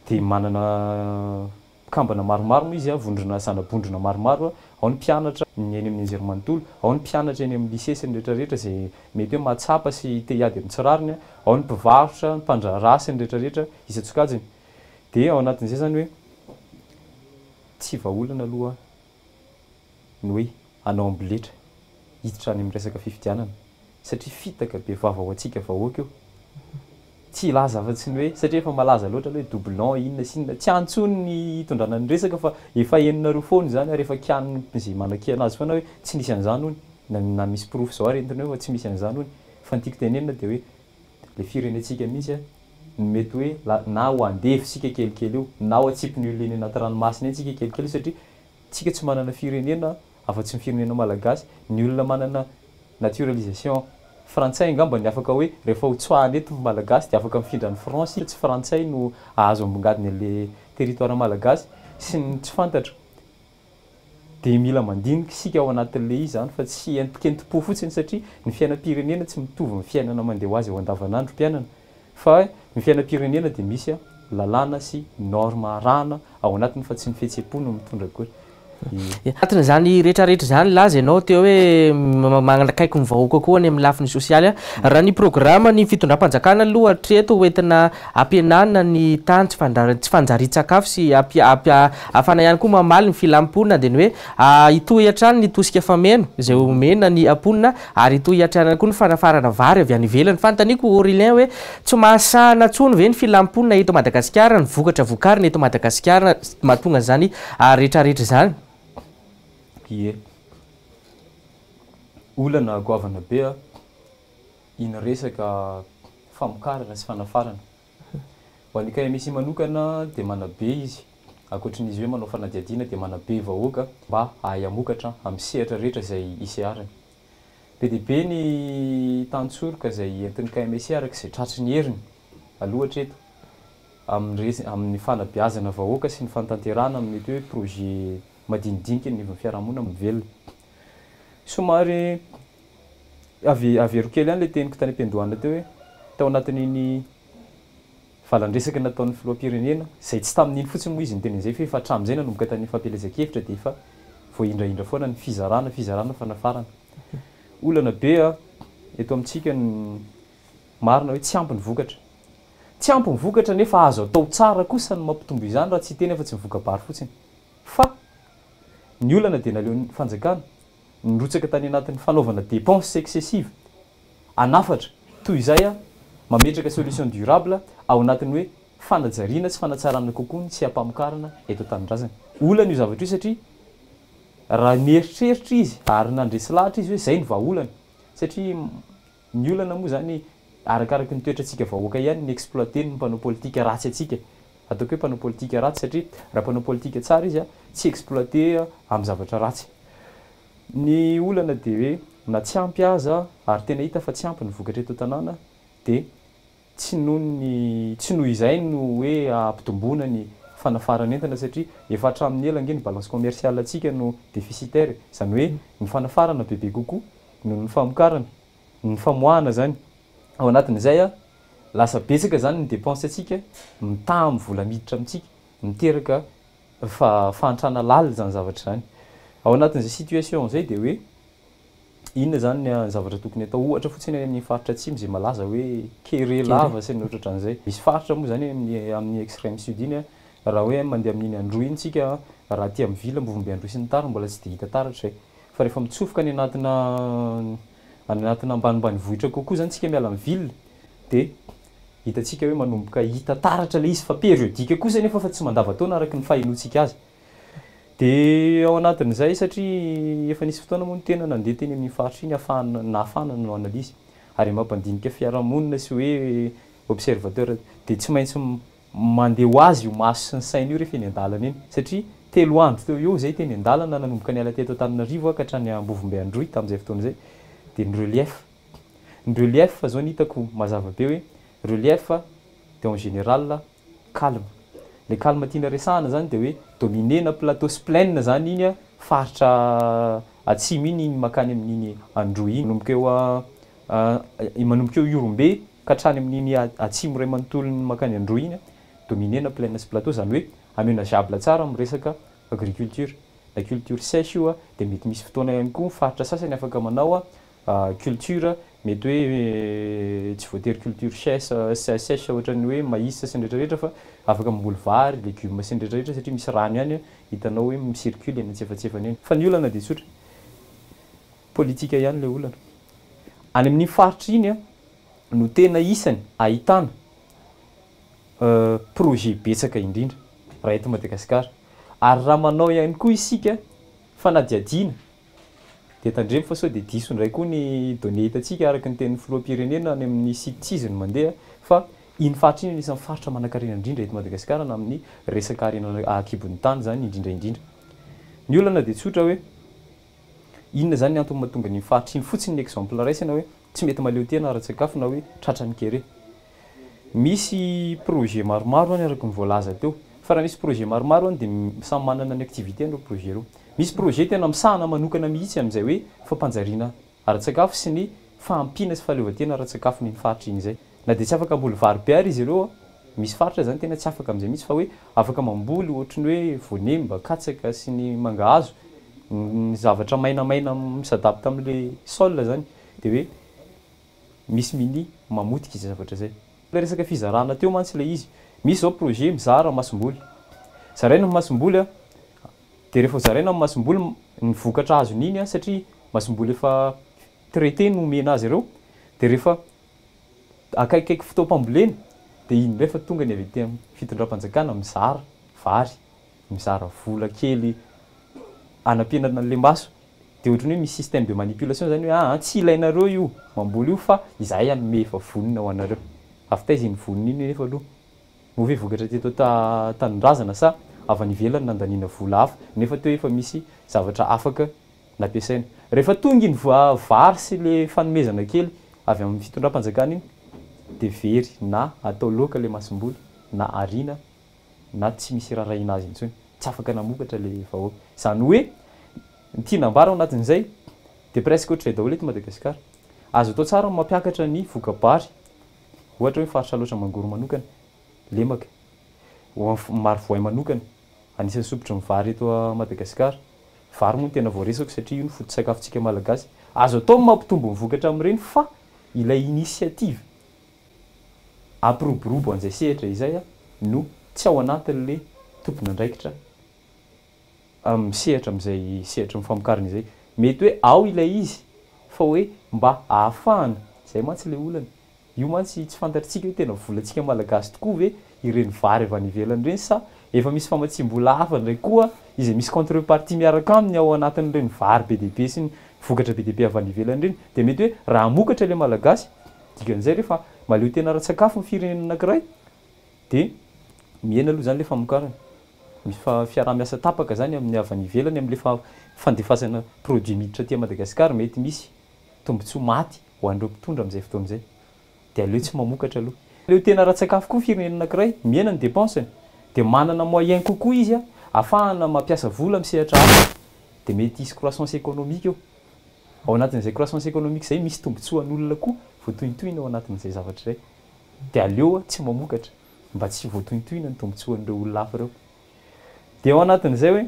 Dia manana mpikambana maromaro moa izy, vondrona zana-bondrona maromaro, ao ny mpianatra ny eny amin'ny anjerimanontolo, ao ny mpianatra eny amin'ny lycée sy ny rehetrarehetra izay mety hoe mahatsapa sy te hiady amin'ny tsy rariny, ao ny mpivarotra, ny mpandraharaha sy ny rehetrarehetra isan-tsokajiny. Dia ao anatin'izay izany hoe tsy vahaolana aloha ny hoe hanao amboletra hiditra any amin'ny resaka fifidianana satria fitaka be vava ho antsika vahoaka io. Tsy hilaza afa-tsy ny hoe, satria efa malaza loatra aloha hoe doublon inona sy inona, tsy any intsony ny hitondrana ny resaka fa efa henonareo foana izany ary efa kianin'izay manakiana azy foana hoe tsy nisy an'izany hono, na na misy porofo izao ary entina eo fa tsy misy an'izany hono. Fa ny tiako tenenina dia hoe ilay firenentsika mihitsy no mety hoe la na ho andevo isika kelikely io, na ho atsipin'ny olona eny anaty ranomasina eny isika kelikely io satria tsika tsy manana firenena afa-tsy ny firenena malagasy, ny olona manana naturalisation frantsay angamba ny afaka hoe rehefa ho tsoahana eto ny malagasy dia afaka mifindra any France, tsy frantsay no ahazo ambongadiny an'le territoire malagasy sy ny tsy fantatro. Dia mila mandinika isika ao anatin'le izy zany fa tsy entokentom-po fotsiny satria ny fiainam-pirenena tsy mitovy ny fiainana mandeha ho azy eo andavanandrom-piainana fa ny fiainam-pirenena dia misy lalàna sy norme arahana ao anatiny fa tsy ny fihetsem-po no mitondra akory. Anatin'izany rehetrarehetra izany laza ianao teo hoe manakaiky ny vahoaka koa any amin'ny lafiny sosialy. Raha ny programa ny fitondram-panjakana aloha hatreto hoentina hampihenana ny tany tsy tsy fanjarian-tsakafo sy ahafahana ihany koa mamaly ny filan'ny mponina dia ny hoe hitohy hatrany ny tosika fameno izay omena ny mponina ary hitohy hatrany ihany koa ny fanafarana vary avy any ivelany. Fanontaniako Aurélien hoe tsy mahasahana intsony ve ny filan'ny mponina eto Madagasikara ny vokatra vokarina eto Madagasikara mahatonga an'izany rehetrarehetra izany? Ie. Olana goavana be iny resaka famokarana sy fanafarana. Ho an'ny KMSI manokana dia manabe izy, ankoatry ny izy hoe manao fanadihadiana dia manabe vahoaka mba hahay hamokatra amin'ny sehatra rehetra izay iseharany. Be dia be ny tantsoroka izay entin'ny KMSI araka izay tratry ny heriny aloha hatreto amin'ny res- amin'ny fanabeazana vahoaka sy ny fanatanterahana amin'ny mety hoe projet madinidinika eny anivon'ny fiarahamonina mivelona. Somary Avy averiko kely ihany ilay teniko tany am-piandohana teo hoe tao anatin'iny valan-dresaka nataon'ny filoham-pirenena, izay tsy tamin'iny fotsiny moa izy niteny an'izay fa efa hatramin'izay nanomboka tany fampielezan-kevitra dia efa voahindrahindra foana ny fizarana, fizarana, fanafarana. Olana be eto amintsika ny marina hoe tsy ampy ny vokatra. Tsy ampy ny vokatra nefa azo atao tsara kosa ny mampitombo izany raha tsy hiteny afa-tsy ny voka-bary fotsiny. Fa ny olana dia naleon'ny fanjakana nirotsaka tany anatin'ny fanaovana dépenses excessives hanafatra toy izay mametraka solution durable ao anatin'ny hoe fanajariana sy fanatsarana kokoa ny seha-pamokarana eto an-tanindrazana. Olana io zavatra io satria raha nieritreritra izy ary nandresy lahatra izy hoe izay no vahaolana satria ny olana moa izany arakaraky ny toetrantsika vahoaka ihany ny exploiter ny mpanao politika ratsy antsika. Ataoko hoe mpanao politika ratsy satria raha mpanao politika tsara izy tsy exploiter amin'ny zavatra ratsy. Ny olana dia hoe na tsy ampy aza ary tena hita fa tsy ampy ny vokatra eto an-tanàna dia tsy noho ny tsy noho izay no hoe hampitomboana ny fanafaran'entana satria efa hatramin'ny ela ange ny balance commerciale antsika no déficitaire e, izany hoe ny fanafarana bebe kokoa noho ny famokarana, ny famoahana izany. Ao anatin'izay lasa betsaka izany ny dépense antsika mitaha amin'ny vola miditra amintsika, miteraka fahantrana lalina izany zavatra izany. Ao anatin'izay situation izay dia hoe inona izany ny zavatra tokony atao? Ohatra fotsiny any amin'ny faritra atsimo izay malaza hoe kere lava sy ny ohatrohatran'izay. Misy faritra moa izany any amin'ny extreme sud iny, raha hoe mandeha amin'iny Androy iny tsika, raha aty amin'ny ville Ambovombe Androy sy ny tariny mbola tsy dia hita taratra izay. Fa rehefa mitsofoka any anatina any anatina ambanimbanivohitra kokoa izany tsika miala amin'ny ville dia hitantsika hoe manomboka hita taratra ilay izy fa périodique kosa nefa fa tsy mandavantaona araka ny fahenoantsika azy. Dia ao anatin'izay satria efa nisy fotoana moa ny tena nandeha teny amin'iny faritra iny ahafahana nahafahana nanao analyse ary mampandinika fiarahamonina sy hoe observateur dia tsy maintsy. Mandeha ho azy io maso sy ny saina io rehefa eny an-dalana eny. Satria 3 andro teo eo izay teny an-dalana nanomboka niala teto Antananarivo aho ka hatrany Ambovombe Androy tamin'izay fotoana izay dia ny relief. Ny relief izao ny hitako mazava be hoe relief dia en général calme. Ilay calme tiana resahana izany dia hoe dominer-na plateau sy plaine izany iny faritra atsimo iny, iny mankany amin'iny Androy iny. Manomboka eo manomboka eo Ihorombe ka hatrany amin'iny atsimo iray manontolon'ny mankany Androy iny, dominer-na plaine sy plateau, izany hoe aménageable tsara amin'ny resaka agriculture. Na culture sèche io dia mety misy fotoana ihany koa faritra sasany afaka manao culture, mety hoe tsy voatery culture sèche sèche ohatran'ny hoe maïs sy ny rehetrarehetra fa afaka mamboly vary, légumes sy ny rehetrarehetra satria misy rano ihany hitanao hoe mi-circule eny antsefatsefany eny. Fa ny olana dia tsotra, politika ihany ilay olana. Any amin'iny faritra iny no tena isany ahitana projet betsaka indrindra raha eto Madagasikara. Ary raha manao ihany koa isika fanadihadiana dia tandremo fa sao dia diso indray koa ny données hitantsika araka ny tenin'ny filoham-pirenena any amin'ny site tsy izy no mandeha fa iny faritra iny anisan'ny faritra manankarena indrindra eto Madagasikara na amin'ny resaka harena an-kibon'ny tany izany indrindra indrindra. Ny olana dia tsotra hoe inona izany ny antony mahatonga an'iny faritra iny fotsiny ny exemple raisina hoe tsy mety mahaleo tena ara-tsakafo na hoe tratran'ny kere. Misy projet maromaro any araka ny voalaza teo. Fa raha misy projet maromaro any dia samy manana ny activité-ny ireo projet ireo. Misy projet tena misahana manokana mihitsy amin'izay hoe fampanjariana ara-tsakafo sy ny fahampiana sy fahaleovantena ara-tsakafon'iny faritra iny izay. Na dia tsy afaka hamboly vary be ary izy ireo, misy faritra izany tena tsy afaka amin'izay mihitsy fa hoe afaka mamboly ohatry ny hoe voanemba, katsaka sy ny mangahazo, ny zavatra mainamaina mi-s'adapte amin'ilay sol izany. Dia hoe misy mini mamotika izay zavatra izay. Ilay resaka fizarana teo mantsy ilay izy. Misy izao projet mizara masomboly. Zaraina ny masomboly dia rehefa zaraina ny masomboly ny vokatra azon'iny satria masomboly efa traité no omena azy ireo dia rehefa akaikikaiky fotoam-pambolena dia iny indray fa tonga ny avy aty amin'ny fitondram-panjakana mizara vary, mizara vola kely hanampiana an'ilay maso. Dia ohatran'ny hoe misy système de manipulation zany hoe aa tsy ilainareo io mamboly io fa izahay hanome efa vonona ho anareo. Avy taiza iny vonona iny nefa aloha? Moa ve vokatra teto tanindrazana sa avy any ivelany nandaniana vola hafa nefa teo efa misy zavatra afaka nampiasaina. Rehefa tonga iny vary sy le fanomezana kely avy amin'ny fitondram-panjakana iny dia very na atao laoka le masomboly na ariana na tsy misy irarahiana azy intsony. Tsy afaka namokatra le vahoaka. Izany hoe ny tiana ambara ao anatin'izay dia presque ohatr'izay daholo eto Madagasikara. Azo atao tsara ny mampiakatra ny voka-bary, ohatra hoe faritra Alaotra Mangoro manokana, lemaka, Marovoay manokana, anisan'ny sompitry ny vary eto Madagasikara. Vary moa no tena voaresako satria io no foto-tsakafontsika Malagasy. Azo atao ny mampitombo ny vokatra amin'ireny fa ilay initiative hampiroborobo an'izay sehatra izay no tsy ao anatin'ilay tompon'andraikitra misehatra amin'izay sehatry ny famokarana izay. Mety hoe ao ilay izy fa hoe mba ahafahana, izay mantsy ilay olana. Io mantsy tsy fantatritsika hoe tena volantsika Malagasy tokoa ve ireny vary avy any ivelany ireny sa efa misy famatsiam-bola hafa indray koa izay misy contrepartie miaraka aminy ao anatin'ireny vary be dia be sy ny vokatra be dia be avy any ivelany ireny. Dia mety hoe raha hamokatra ilay Malagasy, dikan'izay rehefa mahaleo tena ara-tsakafo ny firenena anankiray dia mihena aloha izany ilay famokarana. Misy fiaraha-miasa tapaka izany amin'ny avy any ivelany amin'ilay fandefasana produit miditra aty Madagasikara, mety misy tombontsoa maty ho an'ireo mpitondra amin'izay fotoana izay. Dia aleo tsy mamokatra aloha. Aleo tena ara-tsakafo koa ny firenena anankiray, mihena ny dépense-ny, dia manana moyen kokoa izy ahafahana mampiasa vola amin'ny sehatra hafa. Dia mety hisy croissance économique eo. Ao anatin'izay croissance économique izay misy tombontsoan'olona koa voatohintohina ao anatin'izay zavatra izay. Dia aleo tsy mamokatra mba tsy voatohintohina ny tombontsoan'ireo olona hafa ireo. Dia ao anatin'izay hoe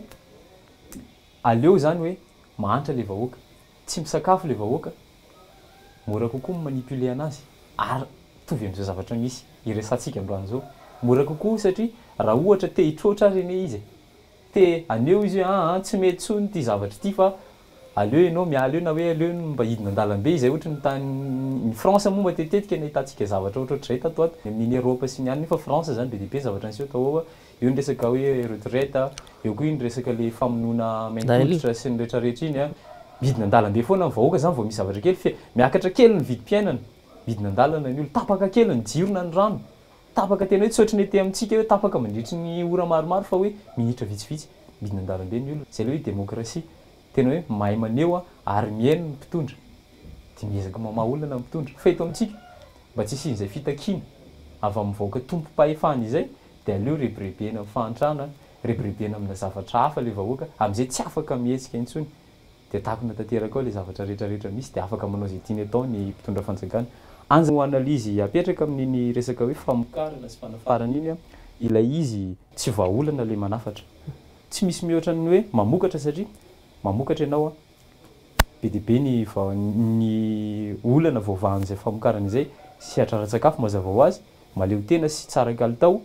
aleo izany hoe mahantra ilay vahoaka, tsy misakafo ilay vahoaka, mora kokoa ny manipuler anazy ary mitovy amin'izao zavatra misy iresahantsika androany izao. Mora kokoa satria raha ohatra te hitroatra ary anie izy e, te haneho izy hoe aa tsy mety intsony ity zavatra ity fa aleo ianao miala eo na hoe aleo mba hidina an-dalambe izay ohatry ny tany ny France moa matetitetika no ahitantsika zavatra ohatrohatr'izay tato ho ato, amin'iny Europe sy ny any nefa France izany be dia be zavatra niseho tao ao, eo ny resaka hoe retraite, eo koa iny resaka le famonoana mainty hoditra sy ny retraretra iny an, midina an-dalambe foana ny vahoaka izany vao misy zavatra kely fe miakatra kely ny vidim-piainana, midina an-dalana ny olona, tapaka kely ny jiro na ny rano. Tapaka tena hoe tsy ohatry ny ety amintsika hoe tapaka mandritry ny ora maromaro fa hoe minitra vitsivitsy midina an-dalambe ny olona. Izay ilay hoe demokrasia. Tena hoe mahay maneho ary mihaino ny mpitondra. Dia miezaka mamaha olana ny mpitondra. Fa eto amintsika, mba tsy hisian'izay fitakiana avy amin'ny vahoaka tompom-pahefana izay dia aleo rebirebena amin'ny fahantrana, rebirebena amina zavatra hafa ilay vahoaka, amin'izay tsy afaka mihetsika intsony. Dia takona tanteraka ao ilay zavatra rehetra rehetra misy dia afaka manao izay tiany atao ny mpitondra fanjakana. Anza no analyse apetraka amin'iny resaka hoe famokarana sy fanafarana iny ilay izy tsy vahaolana ilay manafatra. Tsy misy mihoatra ny hoe mamokatra satria mamokatra ianao be dia be ny ny olana voavahan'izay famokarana izay, sehatra ara-tsakafo mazava ho azy, mahaleo tena sy tsara kalitao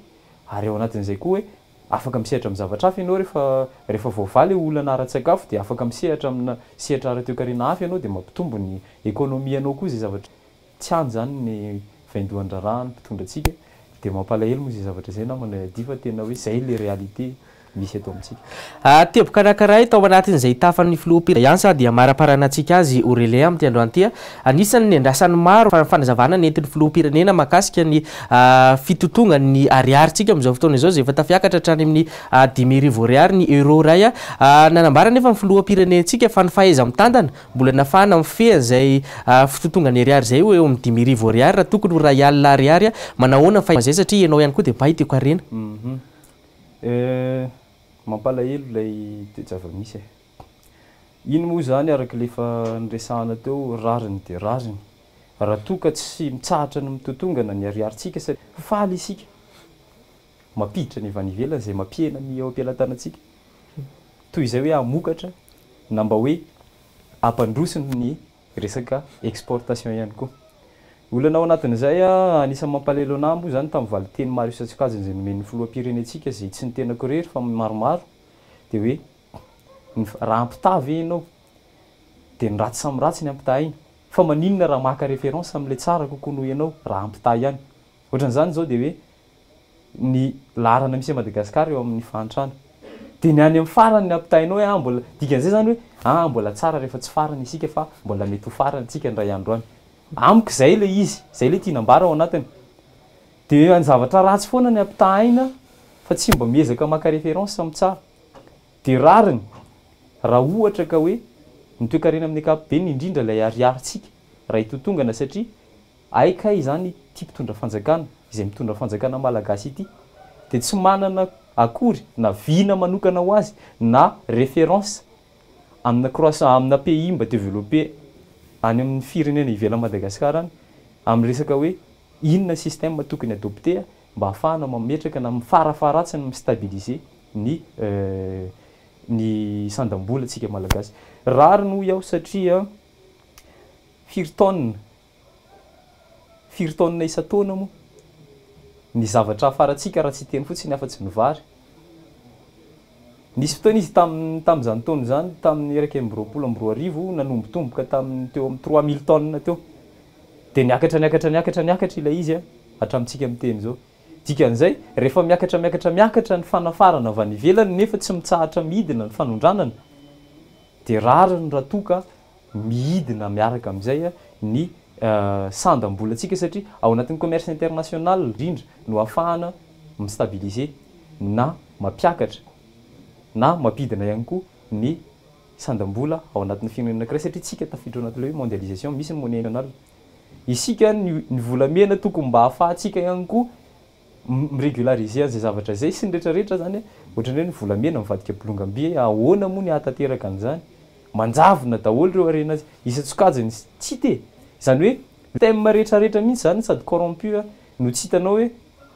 ary ao anatin'izay koa hoe Afaka misehatra amin'ny zavatra hafa ianao rehefa rehefa voavaha ilay olana ara-tsakafo dia afaka misehatra amina sehatra ara-toekarena hafa ianao dia mampitombo ny économie anao koa izay zavatra tsy any izany ny vaindohan-draharaha ny mpitondra antsika dia mampalahelo moa izay zavatra izay namana Adi fa tena hoe izay ilay réalité misy eto amintsika. Teboka anankiray tao anatin'izay tafan'ny filoham-pirenena dia amaraparanantsika azy Aurélien amin'ity androany ity. Anisan'ny niandrasan'ny maro ny fanazavana nentin'ny filoham-pirenena mahakasika ny fitotongan'ny ariarintsika amin'izao fotoana izao izay efa tafiakatra hatrany amin'ny 5000 ariary ny euro iray. Nanambara anefa ny filoham-pirenentsika fa ny fahaiza-mitantana mbola nafahana mifehy an'izay fitotongan'ny ariary izay ho eo amin'ny 5000 ariary raha tokony ho 1000 ariary. Manahoana ny fahaiza-mitantana satria ianao ihany koa dia mpahay toekarena. Mampalahelo ilay toe-java-misy e. Iny moa izany araka ilay efa niresahana teo, rariny dia rariny raha toa ka tsy mitsahatra ny mitotongana ny ariarintsika satria faly isika mampiditra ny avy any ivelany izay mampihena ny eo am-pelatanantsika toy izay hoe hamokatra na mba hoe hampandroso ny resaka exportation ihany koa. Olana ao anatin'izay, anisan'ny mampalahelo anah moa izany tamin'ny valinteny maro isan-tsokajiny izay nomen'ny filoham-pirenentsika izay tsy ny tenako irery fa maromaro dia hoe ny raha ampitaha ve ianao dia ny ratsy samy ratsy ny ampitahaina fa maninona raha maka référence amin'ilay tsara kokoa noho ianao raha ampitaha ihany. Ohatran'izany izao dia hoe ny laharana misy an'i Madagasikara eo amin'ny fahantrana. Dia ny any amin'ny farany ny ampitahainao hoe ah mbola, dikan'izay izany hoe ah mbola tsara rehefa tsy farany isika fa mbola mety ho farany tsika indray andro any. Amiko izay ilay izy, izay ilay tiana ambara ao anatiny. Dia ny zavatra ratsy foana ny ampitahaina fa tsy mba miezaka maka référence amin'ny tsara. Dia rariny raha ohatra ka hoe ny toekarena amin'ny ankapobeny indrindra ilay ariarintsika raha hitotongana satria Hay kay izany ity mpitondra fanjakana izay mitondra fanjakana malagasy ity dia tsy manana akory na vina manokana ho azy na référence amina croissant amina pays mba développé any amin'ny firenena ivelan'i Madagascar any amin'ny resaka hoe inona système tokony adopter mba hahafahana mametraka na farafaharatsiny mi-stabiliser ny ny sandam-bola tsika malagasy. Rariny hoy aho satria firy tonnes Firy taonina isan-taona moa ny zavatra hafarantsika raha tsy hiteny fotsiny afa-tsy ny vary? Nisy fotoana izy tamin'ny tamin'izany taona izany, tamin'ny 2021, nanombotomboka tamin'ny teo amin'ny 3000 tonnes teo. Dia niakatra niakatra niakatra niakatra ilay izy hatramintsika miteny izao. Dikan'izay, rehefa miakatra miakatra miakatra ny fanafarana avy any ivelany nefa tsy mitsahatra midina ny fanondranana, dia rariny raha toa ka midina miaraka amin'izay ny sandam-bolantsika satria ao anatin'ny commerce international indrindra no ahafahana mi-stabiliser na mampiakatra na mampidina ihany koa ny sandam-bola ao anatin'ny firenena anankiray satria tsika tafiditra ao anatin'ilay hoe mondialisation, misy ny monnaie nationale. Isika ny volamena tokony mba ahafahantsika ihany koa mi-regulariser an'izay zavatra izay sy ny rehetra rehetra izany, ohatran'ny hoe ny volamena mivadika bolongam-by, ahoana moa ny hahatanteraka an'izany? Manjavona daholo ireo harena isan-tsokajiny tsy hita e! Izany hoe thème rehetra rehetra mihitsy izany sady corrompu no tsy hitanao hoe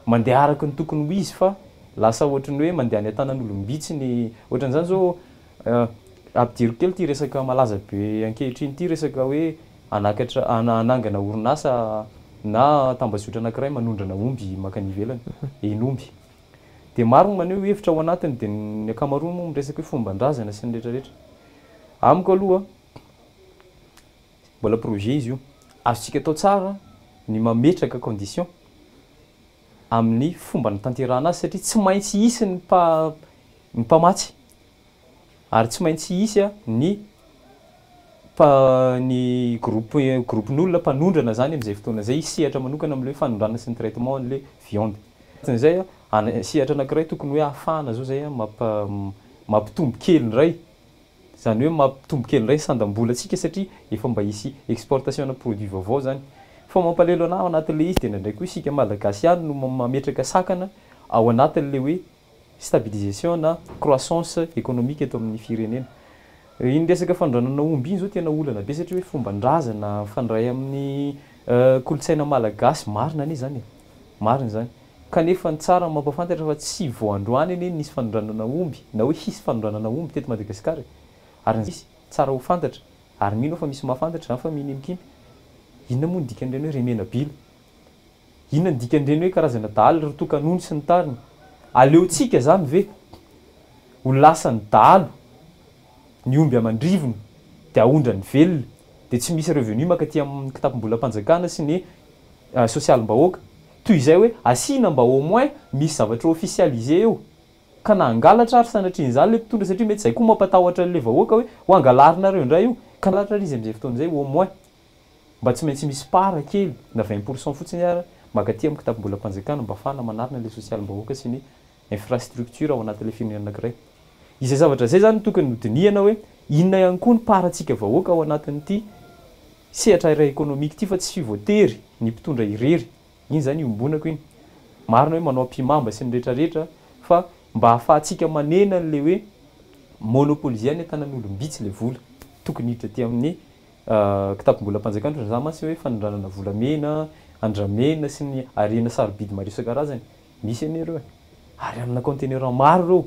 mandeha araka ny tokony ho izy fa lasa ohatran'ny hoe mandeha any an-tanan'olom-bitsy ny ohatran'izany izao ampidiriko kely ity resaka malaza be ankehitriny ity resaka hoe hanakatra hanangana orinasa na tambazotra anankiray manondrana omby mankany ivelany, hen'omby. Dia maro ny maneho hevitra ao anatiny dia ny ankamaroany moa miresaka hoe fomban-drazana sy ny rehetra rehetra. Amiko aloha mbola projet izy io. Azontsika atao tsara ny mametraka condition amin'ny fomba anatanterahana azy satria tsy maintsy hisy ny ny mpamatsy ary tsy maintsy hisy ny. Pa ny groupe groupe-n'olona mpanondrana zany amin'izay fotoana izay hisehatra manokana amin'ilay hoe fanondranana sy ny traitement an'ilay viande. Anatin'izay an, sehatra anankiray tokony hoe ahafahana zao zay mampa mampitombo kely indray, izany hoe mampitombo kely indray ny sandam-bolantsika satria efa mba hisy exportation-na produit vaovao zany. Fa mampalahelo anahy ao anatin'ilay izy dia indraindray koa isika Malagasy ihany no mametraka sakana ao anatin'ilay hoe stabilisation na croissance économique eto amin'ny firenena. Iny resaka fanondranana omby iny zao tena olana be satria hoe fomban-drazana mifandray amin'ny kolontsaina malagasy, marina anie zany e, marina izany. Kanefa ny tsara ny mampahafantatra fa tsy vao androany anie nisy fanondranana omby na hoe hisy fanondranana omby teto Madagasikara e, ary ny hisy, tsara ho fantatra, ary mino aho fa misy mahafantatra izany fa minia mikimpy. Inona moa ny dikan'ireny hoe remenabila? Inona ny dikan'ireny hoe karazana dahalo ry tokanono sy ny tariny? Aleontsika zany ve ho lasan'ny dahalo ny omby aman-drivony dia aondrany velona dia tsy misy revenu mankaty amin'ny kitapom-bolam-panjakana sy ny sosialim-bahoaka toy izay hoe asiana mba au moins misy zavatra officialisé eo ka na hangalatra ary sanatrian'izany ilay mpitondra satria mety izay koa mampatahotra an'ilay vahoaka hoe ho angalarinareo indray io ka hangalatra ary izy amin'izay fotoana izay au moins Mba tsy maintsy misy part kely na 20% fotsiny ara mankaty amin'ny kitapom-bolam-panjakana mba afahana manarina ilay sosialim-bahoaka sy ny infrastructure ao anatin'ilay firenena anankiray. Izay zavatra izay izany no tokony hodinihana hoe inona ihany koa ny part antsika vahoaka ao anatin'ity sehatra iray économique ity fa tsy voatery ny mpitondra irery. Iny izany iombonako iny. Marina hoe manao ampihimamba sy ny retraretra fa mba ahafahantsika manena an'ilay hoe monopoliser ny tanan'olom-bitsy ilay vola tokony hiditra aty amin'ny Kitapom-bolam-panjakana ohatran'izany za mantsy hoe fanondranana volamena, andramena sy ny harena sarobidy maro isan-karazany. Misy anie ireo e. Ary amina conteneur maro ireo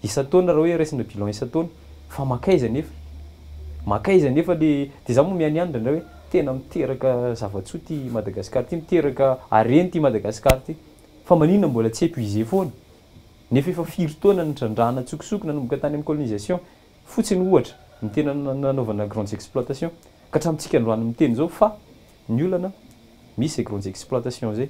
isan-taona raha hoe raisina bilan isan-taona. Fa mankaiza anefa? Mankaiza anefa le, dia za moa mianiany indraindray hoe tena miteraka zava-tsoa ity Madagascar ity, miteraka harena ity Madagascar ity. Fa maninona mbola tsy épuisé foana? Nefa efa firy taona nitrandrahana an-tsokosoko nanomboka tany amin'ny colonisation. Fotsiny ohatra ny tena nanaovana grandes exploitations ka hatramintsika androany miteny izao fa ny olana misy izay grandes exploitations izay.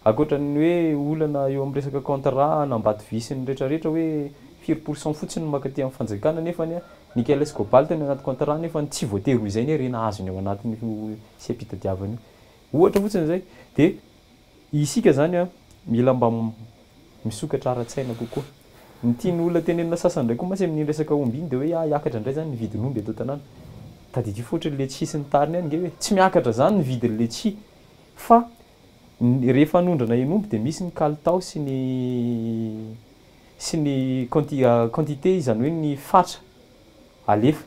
Ankoatra ny hoe olana eo amin'ny resaka contrat an'Ambatovy sy ny retraretra hoe firy pour cent fotsiny no mankaty amin'ny fanjakana nefany nickel sy cobalt ny anaty contrat nefany tsy voatery ho izay ny harena azony ao anatin'io seha-pitadiavana io. Ohatra fotsiny izay. Dia Isika izany an, mila mba misokatra ara-tsaina kokoa. Ny tian'ny olona tenenina sasany indray koa mantsy amin'iny resaka omby iny dia hoe ah hiakatra indray izany ny vidin'omby eto an-tanàna. Tadidio fa ohatran'ny letchis sy ny tariny ihany ange hoe tsy miakatra izany ny vidin'ny letchis fa rehefa hanondrana hen'omby dia misy ny kalitao sy ny sy ny quantité izany hoe ny fatra alefa.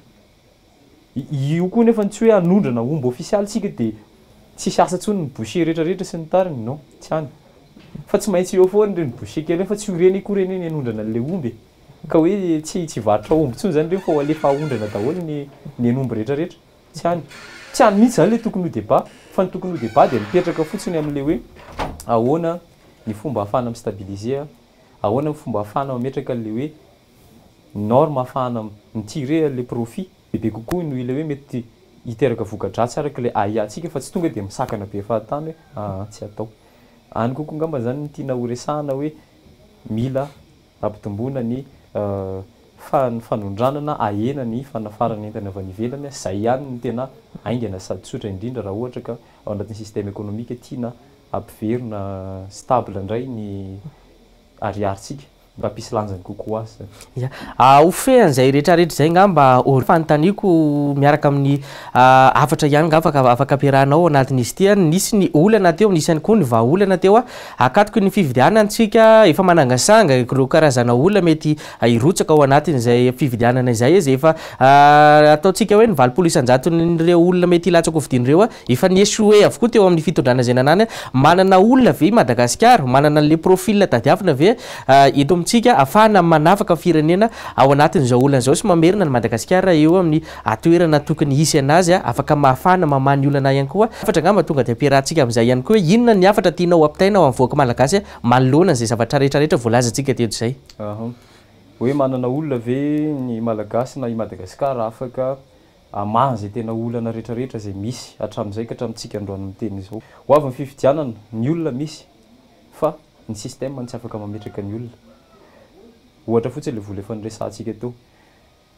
Io koa nefa tsy hoe hanondrana omby ofisialy tsika dia tsisy asa intsony ny boucher rehetra rehetra sy ny tariny, non, tsy any. Fa tsy maintsy eo foana ireny boucher kely ireny fa tsy ho ireny akory anie ny hanondrana an'ilay omby e. Ka hoe tsy tsy hivarotra omby intsony izany ireny fa ho alefa haondrana daholo ny ny hen'omby rehetra rehetra. Tsy any. Tsy any mihitsy izany ilay tokony ho débat fa ny tokony ho débat dia mipetraka fotsiny amin'ilay hoe ahoana ny fomba ahafahana mi-stabiliser, ahoana ny fomba ahafahana mametraka an'ilay hoe norme ahafahana mi-tirer le profit bebe kokoa noho ilay hoe mety hiteraka voka-dratsy araka ilay ahiahintsika fa tsy tonga dia misakana be fahatany hoe aa tsy atao. Any kokoa angamba izany no tiana horesahana hoe mila ampitomboina ny fa ny fanondranana ahena ny fanafarana entana avy any ivelany, izay ihany no tena haingana sady tsotra indrindra raha ohatra ka ao anatin'ny système économique tiana hampiverina stable indray ny ariarintsika. Mba hampisy lanjany kokoa azy zany. Ya. Ho fehan'izay rehetrarehetra izay angamba or fanontaniako miaraka amin'ny hafatra ihany angamba afaka afaka ampiarahanao ao anatin'izy ity an, nisy ny olana teo, nisy ihany koa ny vahaolana teo an, akatoky ny fifidianana isika efa manangasanga ireo karazana olona mety hirotsaka ao anatin'izay fifidianana izay, izay efa ataontsika hoe ny 80 isan-jaton'ireo olona mety hilatsaka ho fidiana ireo Efa ni-échouer avokoa teo amin'ny fitondrana izay nanany. Manana olona ve i Madagasikara? Manana an'ilay profil tadiavina ve eto amintsika ahafahana manafaka ny firenena ao anatin'izao olana izao sy mamerina an'i Madagasikara eo amin'ny toerana tokony hisy an'azy afaka mahafahana mamaha ny olana ihany koa? Hafatra angamba tonga dia ampiarahantsika amin'izay ihany koa hoe inona ny hafatra tianao ampitaina ho an'ny vahoaka malagasy manoloana an'izay zavatra rehetra rehetra voalazantsika teto izay? Hoe manana olona ve ny Malagasy na i Madagasikara afaka hamaha izay tena olana rehetrarehetra izay misy hatramin'izay ka hatramintsika androany miteny izao. Ho avy ny fifidianana, ny olona misy fa ny système no tsy afaka mametraka ny olona. Ohatra fotsiny ilay vola efa noresahantsika teo.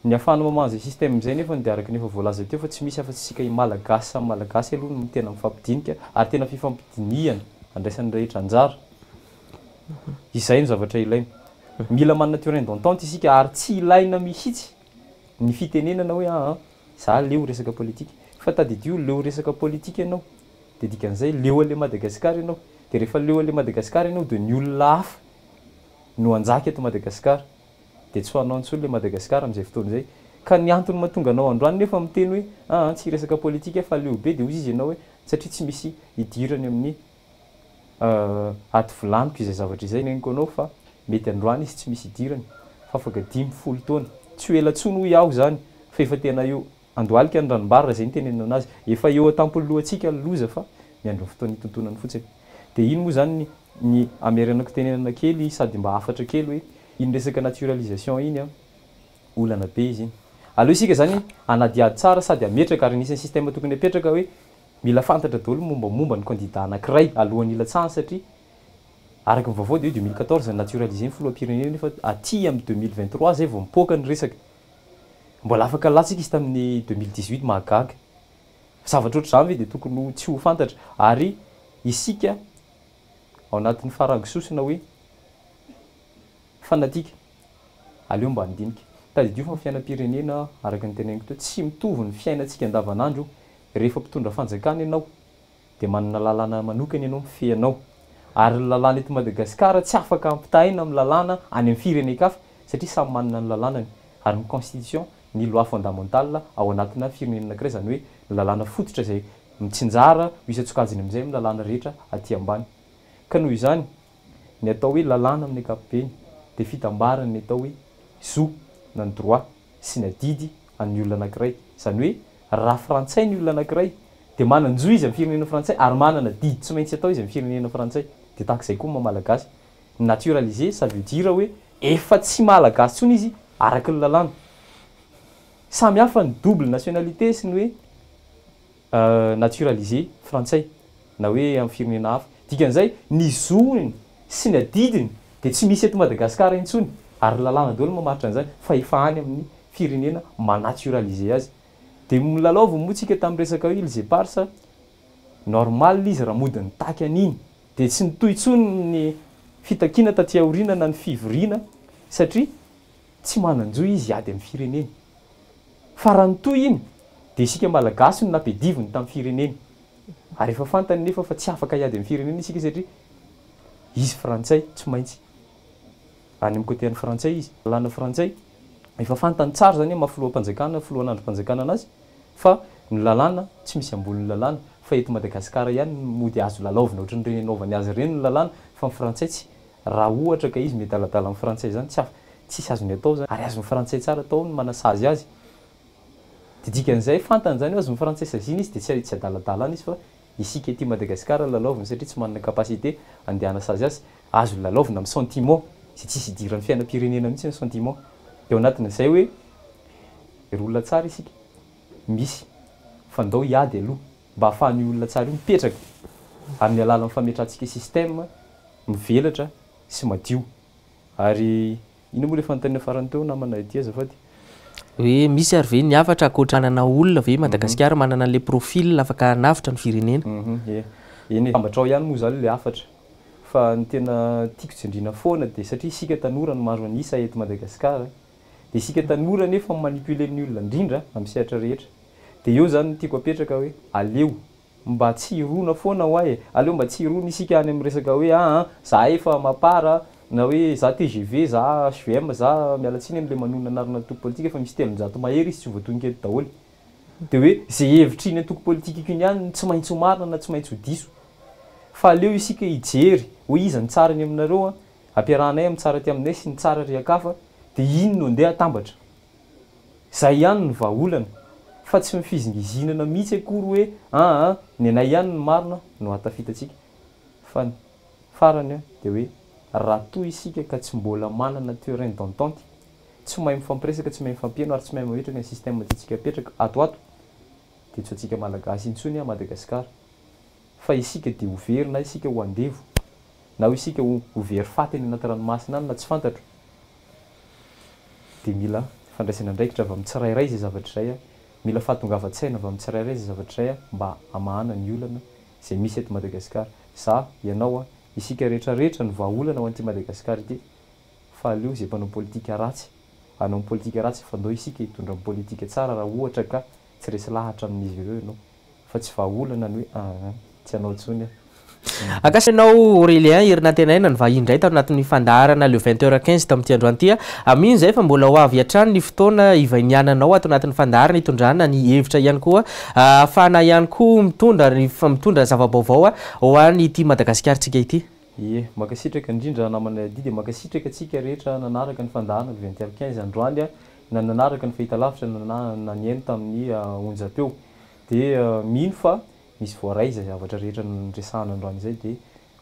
Ny ahafahana mamaha an'izay système izay nefa dia araka ny efa voalaza teo fa tsy misy afa-tsy isika Malagasy samy Malagasy aloha no tena mifampidinika ary tena fifampidinihana andraisan'ny rehetra anjara. Izay no zavatra ilaina. Mila manana terrain d'entente isika ary tsy ilaina mihitsy ny fitenenana hoe aa za leo resaka politika. Fa tadidio leo resaka politika ianao dia dikan'izay leo an'ilay Madagasikara ianao. Dia rehefa leo an'ilay Madagasikara ianao dia ny olona hafa no hanjaka eto Madagasikara. Dia tsy ho anao intsony ilay Madagasikara amin'izay fotoana izay. Ka ny antony mahatonga anao androany nefa miteny hoe aa tsy hiresaka politika fa leo be dia hoy izy ianao hoe satria tsy misy idirany amin'ny Ato vilaniko izay zavatra izay neniko anao fa mety androany izy tsy misy idirany fa afaka dimy folo taona tsy ho ela tsony hoy aho izany fa efa tena eo andohalika ny ranombary raha izay no tenenana anazy efa eo antampon'ny lohantsika ny loza fa miandry ny fotoana hitontonany fotsiny dia iny moa izany ny amerenako tenenana kely sady mba hafatra kely hoe iny resaka naturalisation iny an olana be izy iny aleo isika izany hanadihady tsara sady hametraka ary anisan'ny système tokony hapetraka hoe Mila fantatra daholo ny mombamomba ny kandida anakiray alohan'ny hilatsahany satria araka ny vaovao dia hoe 2014 naturalisé ny filoham-pirenena nefa aty amin'ny 2023 zay vao mipoaka ny resaka. Mbola afaka nilatsaka izy tamin'ny 2018 mahagaga. Zavatra ohatr'izany ve dia tokony ho tsy ho fantatra ary isika ao anatin'ny farango sosona hoe fanatika aleo mba handinika. Tadidio fa ny fiainam-pirenena araka ny teneniko teo tsy mitovy ny fiainantsika andavanandro Rehefa mpitondra fanjakana ianao dia manana lalàna manokana ianao mifehy anao. Ary ny lalàna eto Madagasikara tsy afaka ampitahaina amin'ny lalàna any amin'ny firenen-kafa satria samy manana ny lalànany. Ary ny constitution, ny loi fondamentale ao anatina firenena anankiray, izany hoe ny lalàna fototra izay mitsinjara ho isan-tsokajiny amin'izay amin'ny lalàna rehetra aty ambany. Ka noho izany, ny atao hoe lalàna amin'ny ankapobeny dia fitambaran'ny atao hoe zo na ny droit sy ny adidy an'ny olona anankiray. Izany hoe raha frantsay ny olona anankiray dia manan-jo izy amin'ny firenena frantsay ary manana adidy tsy maintsy atao izy amin'ny firenena frantsay. Dia tahaka izay koa ny maha malagasy. Ny naturalisé ça veut dire hoe efa tsy malagasy intsony izy araka ny lalàna. Samy hafa ny double nationalité sy ny hoe naturalisé frantsay na hoe amin'ny firenena hafa. Dikan'izay, ny zony sy ny adidiny dia tsy misy eto Madagasikara intsony ary ny lalàna daholo no mamaritra an'izany fa efa any amin'ny firenena ma-naturaliser azy. Dia nolalaoviny moa tsika tamin'ny resaka hoe îles éparses, normal izy raha mody nitaky an'iny. Dia tsy nitohy intsony ny fitakiana taty aoriana na ny fivoriana satria tsy manan-jo izy hiady amin'ny fireneny. Fa raha nitohy iny dia isika Malagasy no nampiadiviny tamin'ny fireneny. Ary efa fantany nefa fa tsy afaka hiady amin'ny firenena isika satria izy frantsay tsy maintsy any amin'ny côté an'ny frantsay izy. Lalàna frantsay, efa fantany tsara izany hoe maha filoham-panjakana, filohan'andrim-panjakana anazy fa ny lalàna tsy misy ambonin'ny lalàna fa eto Madagasikara ihany no mody azo lalaovina ohatran'ireny anaovany azy ireny ny lalàna fa ny frantsay tsy raha ohatra ka izy miadaladala amin'ny frantsay izany tsy afa tsisy azony atao izany ary azon'ny frantsay tsara atao ny manasazy azy Dia dikan'izay, fantany izany hoe azon'ny frantsay saziana izy dia tsy tsy adaladala any izy fa isika ety Madagasikara lalaovina satria tsy manana capacité andeha hanasazy azy, azo lalaovina amin'ny sentiment izay tsisy idiran'ny fiainam-pirenena mihitsy ny sentiment. Dia ao anatin'izay hoe ry olona tsara isika, misy fa ndao hiady aloha mba ahafahan'io olona tsara io mipetraka amin'ny alalan'ny fametrahantsika système mivelatra sy madio. Ary Inona moa ilay fanontaniana farany teo namana ity azafady? Hoe misy ary ve ny hafatra ankoatra hanana olona ve i Madagasikara manana an'ilay profil afaka hanavotra ny firenena? Ie. Eny e. Tambatra ao ihany moa izany ilay hafatra. Fa ny tena tiako tsindriana foana dia satria isika tanora no maro an'isa eto Madagasikara, dia isika tanora anefa mi-manipuler ny olona indrindra amin'ny sehatra rehetra. Dia eo izany no tiako apetraka hoe aleo Mba tsy hirona foana hoa e! Aleo mba tsy hirona isika any amin'ny resaka hoe aa za efa mapar a, na hoe za tgv, za hvm, za miala tsiny amin'ilay manonona anarana antoko politika fa misy 300 mahery izy tsy voatonika eto daholo. Dia hoe ze hevitr'iny antoko politikiko iny ihany no tsy maintsy ho marina na tsy maintsy ho diso. Fa aleo isika hijery hoe iza no tsara any aminareo a, ampiarahanay amin'ny tsara aty aminay sy ny tsara ary an-kafa dia iny no andeha atambatra. Zay ihany no vahaolana fa tsy ny fizingizinana mihitsy akory hoe aa ny anay ihany no marina no hahatafita antsika fa ny farany dia hoe raha toa isika ka tsy mbola manana terrain d'entente, tsy mahay mifampiresaka, tsy mahay mifampiheno ary tsy mahay mametraka ny système tiantsika apetraka ato ato dia tsy ho antsika Malagasy intsony Madagasikara fa isika dia ho very na isika ho andevo na ho isika ho very faty any anaty ranomasina any na tsy fantatro. dia mila fandraisana andraikitra avy amin'ny tsirairay izay zavatra izay, mila fahatongavan-tsaina avy amin'ny tsirairay izay zavatra izay mba hamahana ny olana izay misy eto Madagasikara. Za, ianao, isika rehetra rehetra no vahaolana ho an'ity Madagasikara ity fa aleo izay mpanao politika ratsy hanao ny politika ratsy fa ndao isika hitondra ny politika tsara raha ohatra ka tsy resy lahatra amin'izy ireo ianao fa tsy vahaolana ny hoe aa tsy hanao intsony aho. Ankasitraka anao Aurélien Herinantenaina nivahiny indray tao anatin'ny fandaharana le 20 heures 15 tamin'ity androany ity. Mino izay fa mbola ho avy hatrany ny fotoana hivahiniananao ato anatin'ny fandaharana hitondrana ny hevitra ihany koa ahafahana ihany koa mitondra mitondra zava-baovao ho an'ity Madagasikarintsika ity. Ie, mankasitraka indrindra namana Adi dia mankasitraka antsika rehetra nanaraka ny fandaharana le 20 heures 15 androany na nanaraka ny fahitalavitra na na nihaino tamin'ny onjam-peo. Dia mino fa misy voaray izay zavatra rehetra noresahana androany izay dia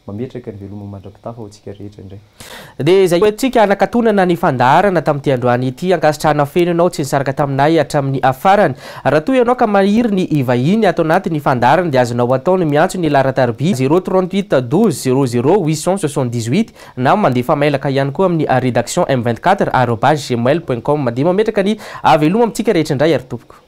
mametraka ny veloma mandra-pitafa ho antsika rehetra indray. Dia izay hoentintsika hanakatonana ny fandaharana tamin'ity androany ity. Ankasitrahana feno ianao tsy nisaraka taminay hatramin'ny farany. Raha toa ianao ka maniry ny hivahiny ato anatin'ny fandaharana dia azonao atao ny miantso ny laharan-tariby 0 38 12 00 878 na mandefa mailaka ihany koa amin'ny rédaction m 24 arobase gmail point com. Dia mametraka ny veloma amintsika rehetra indray ary tompoko.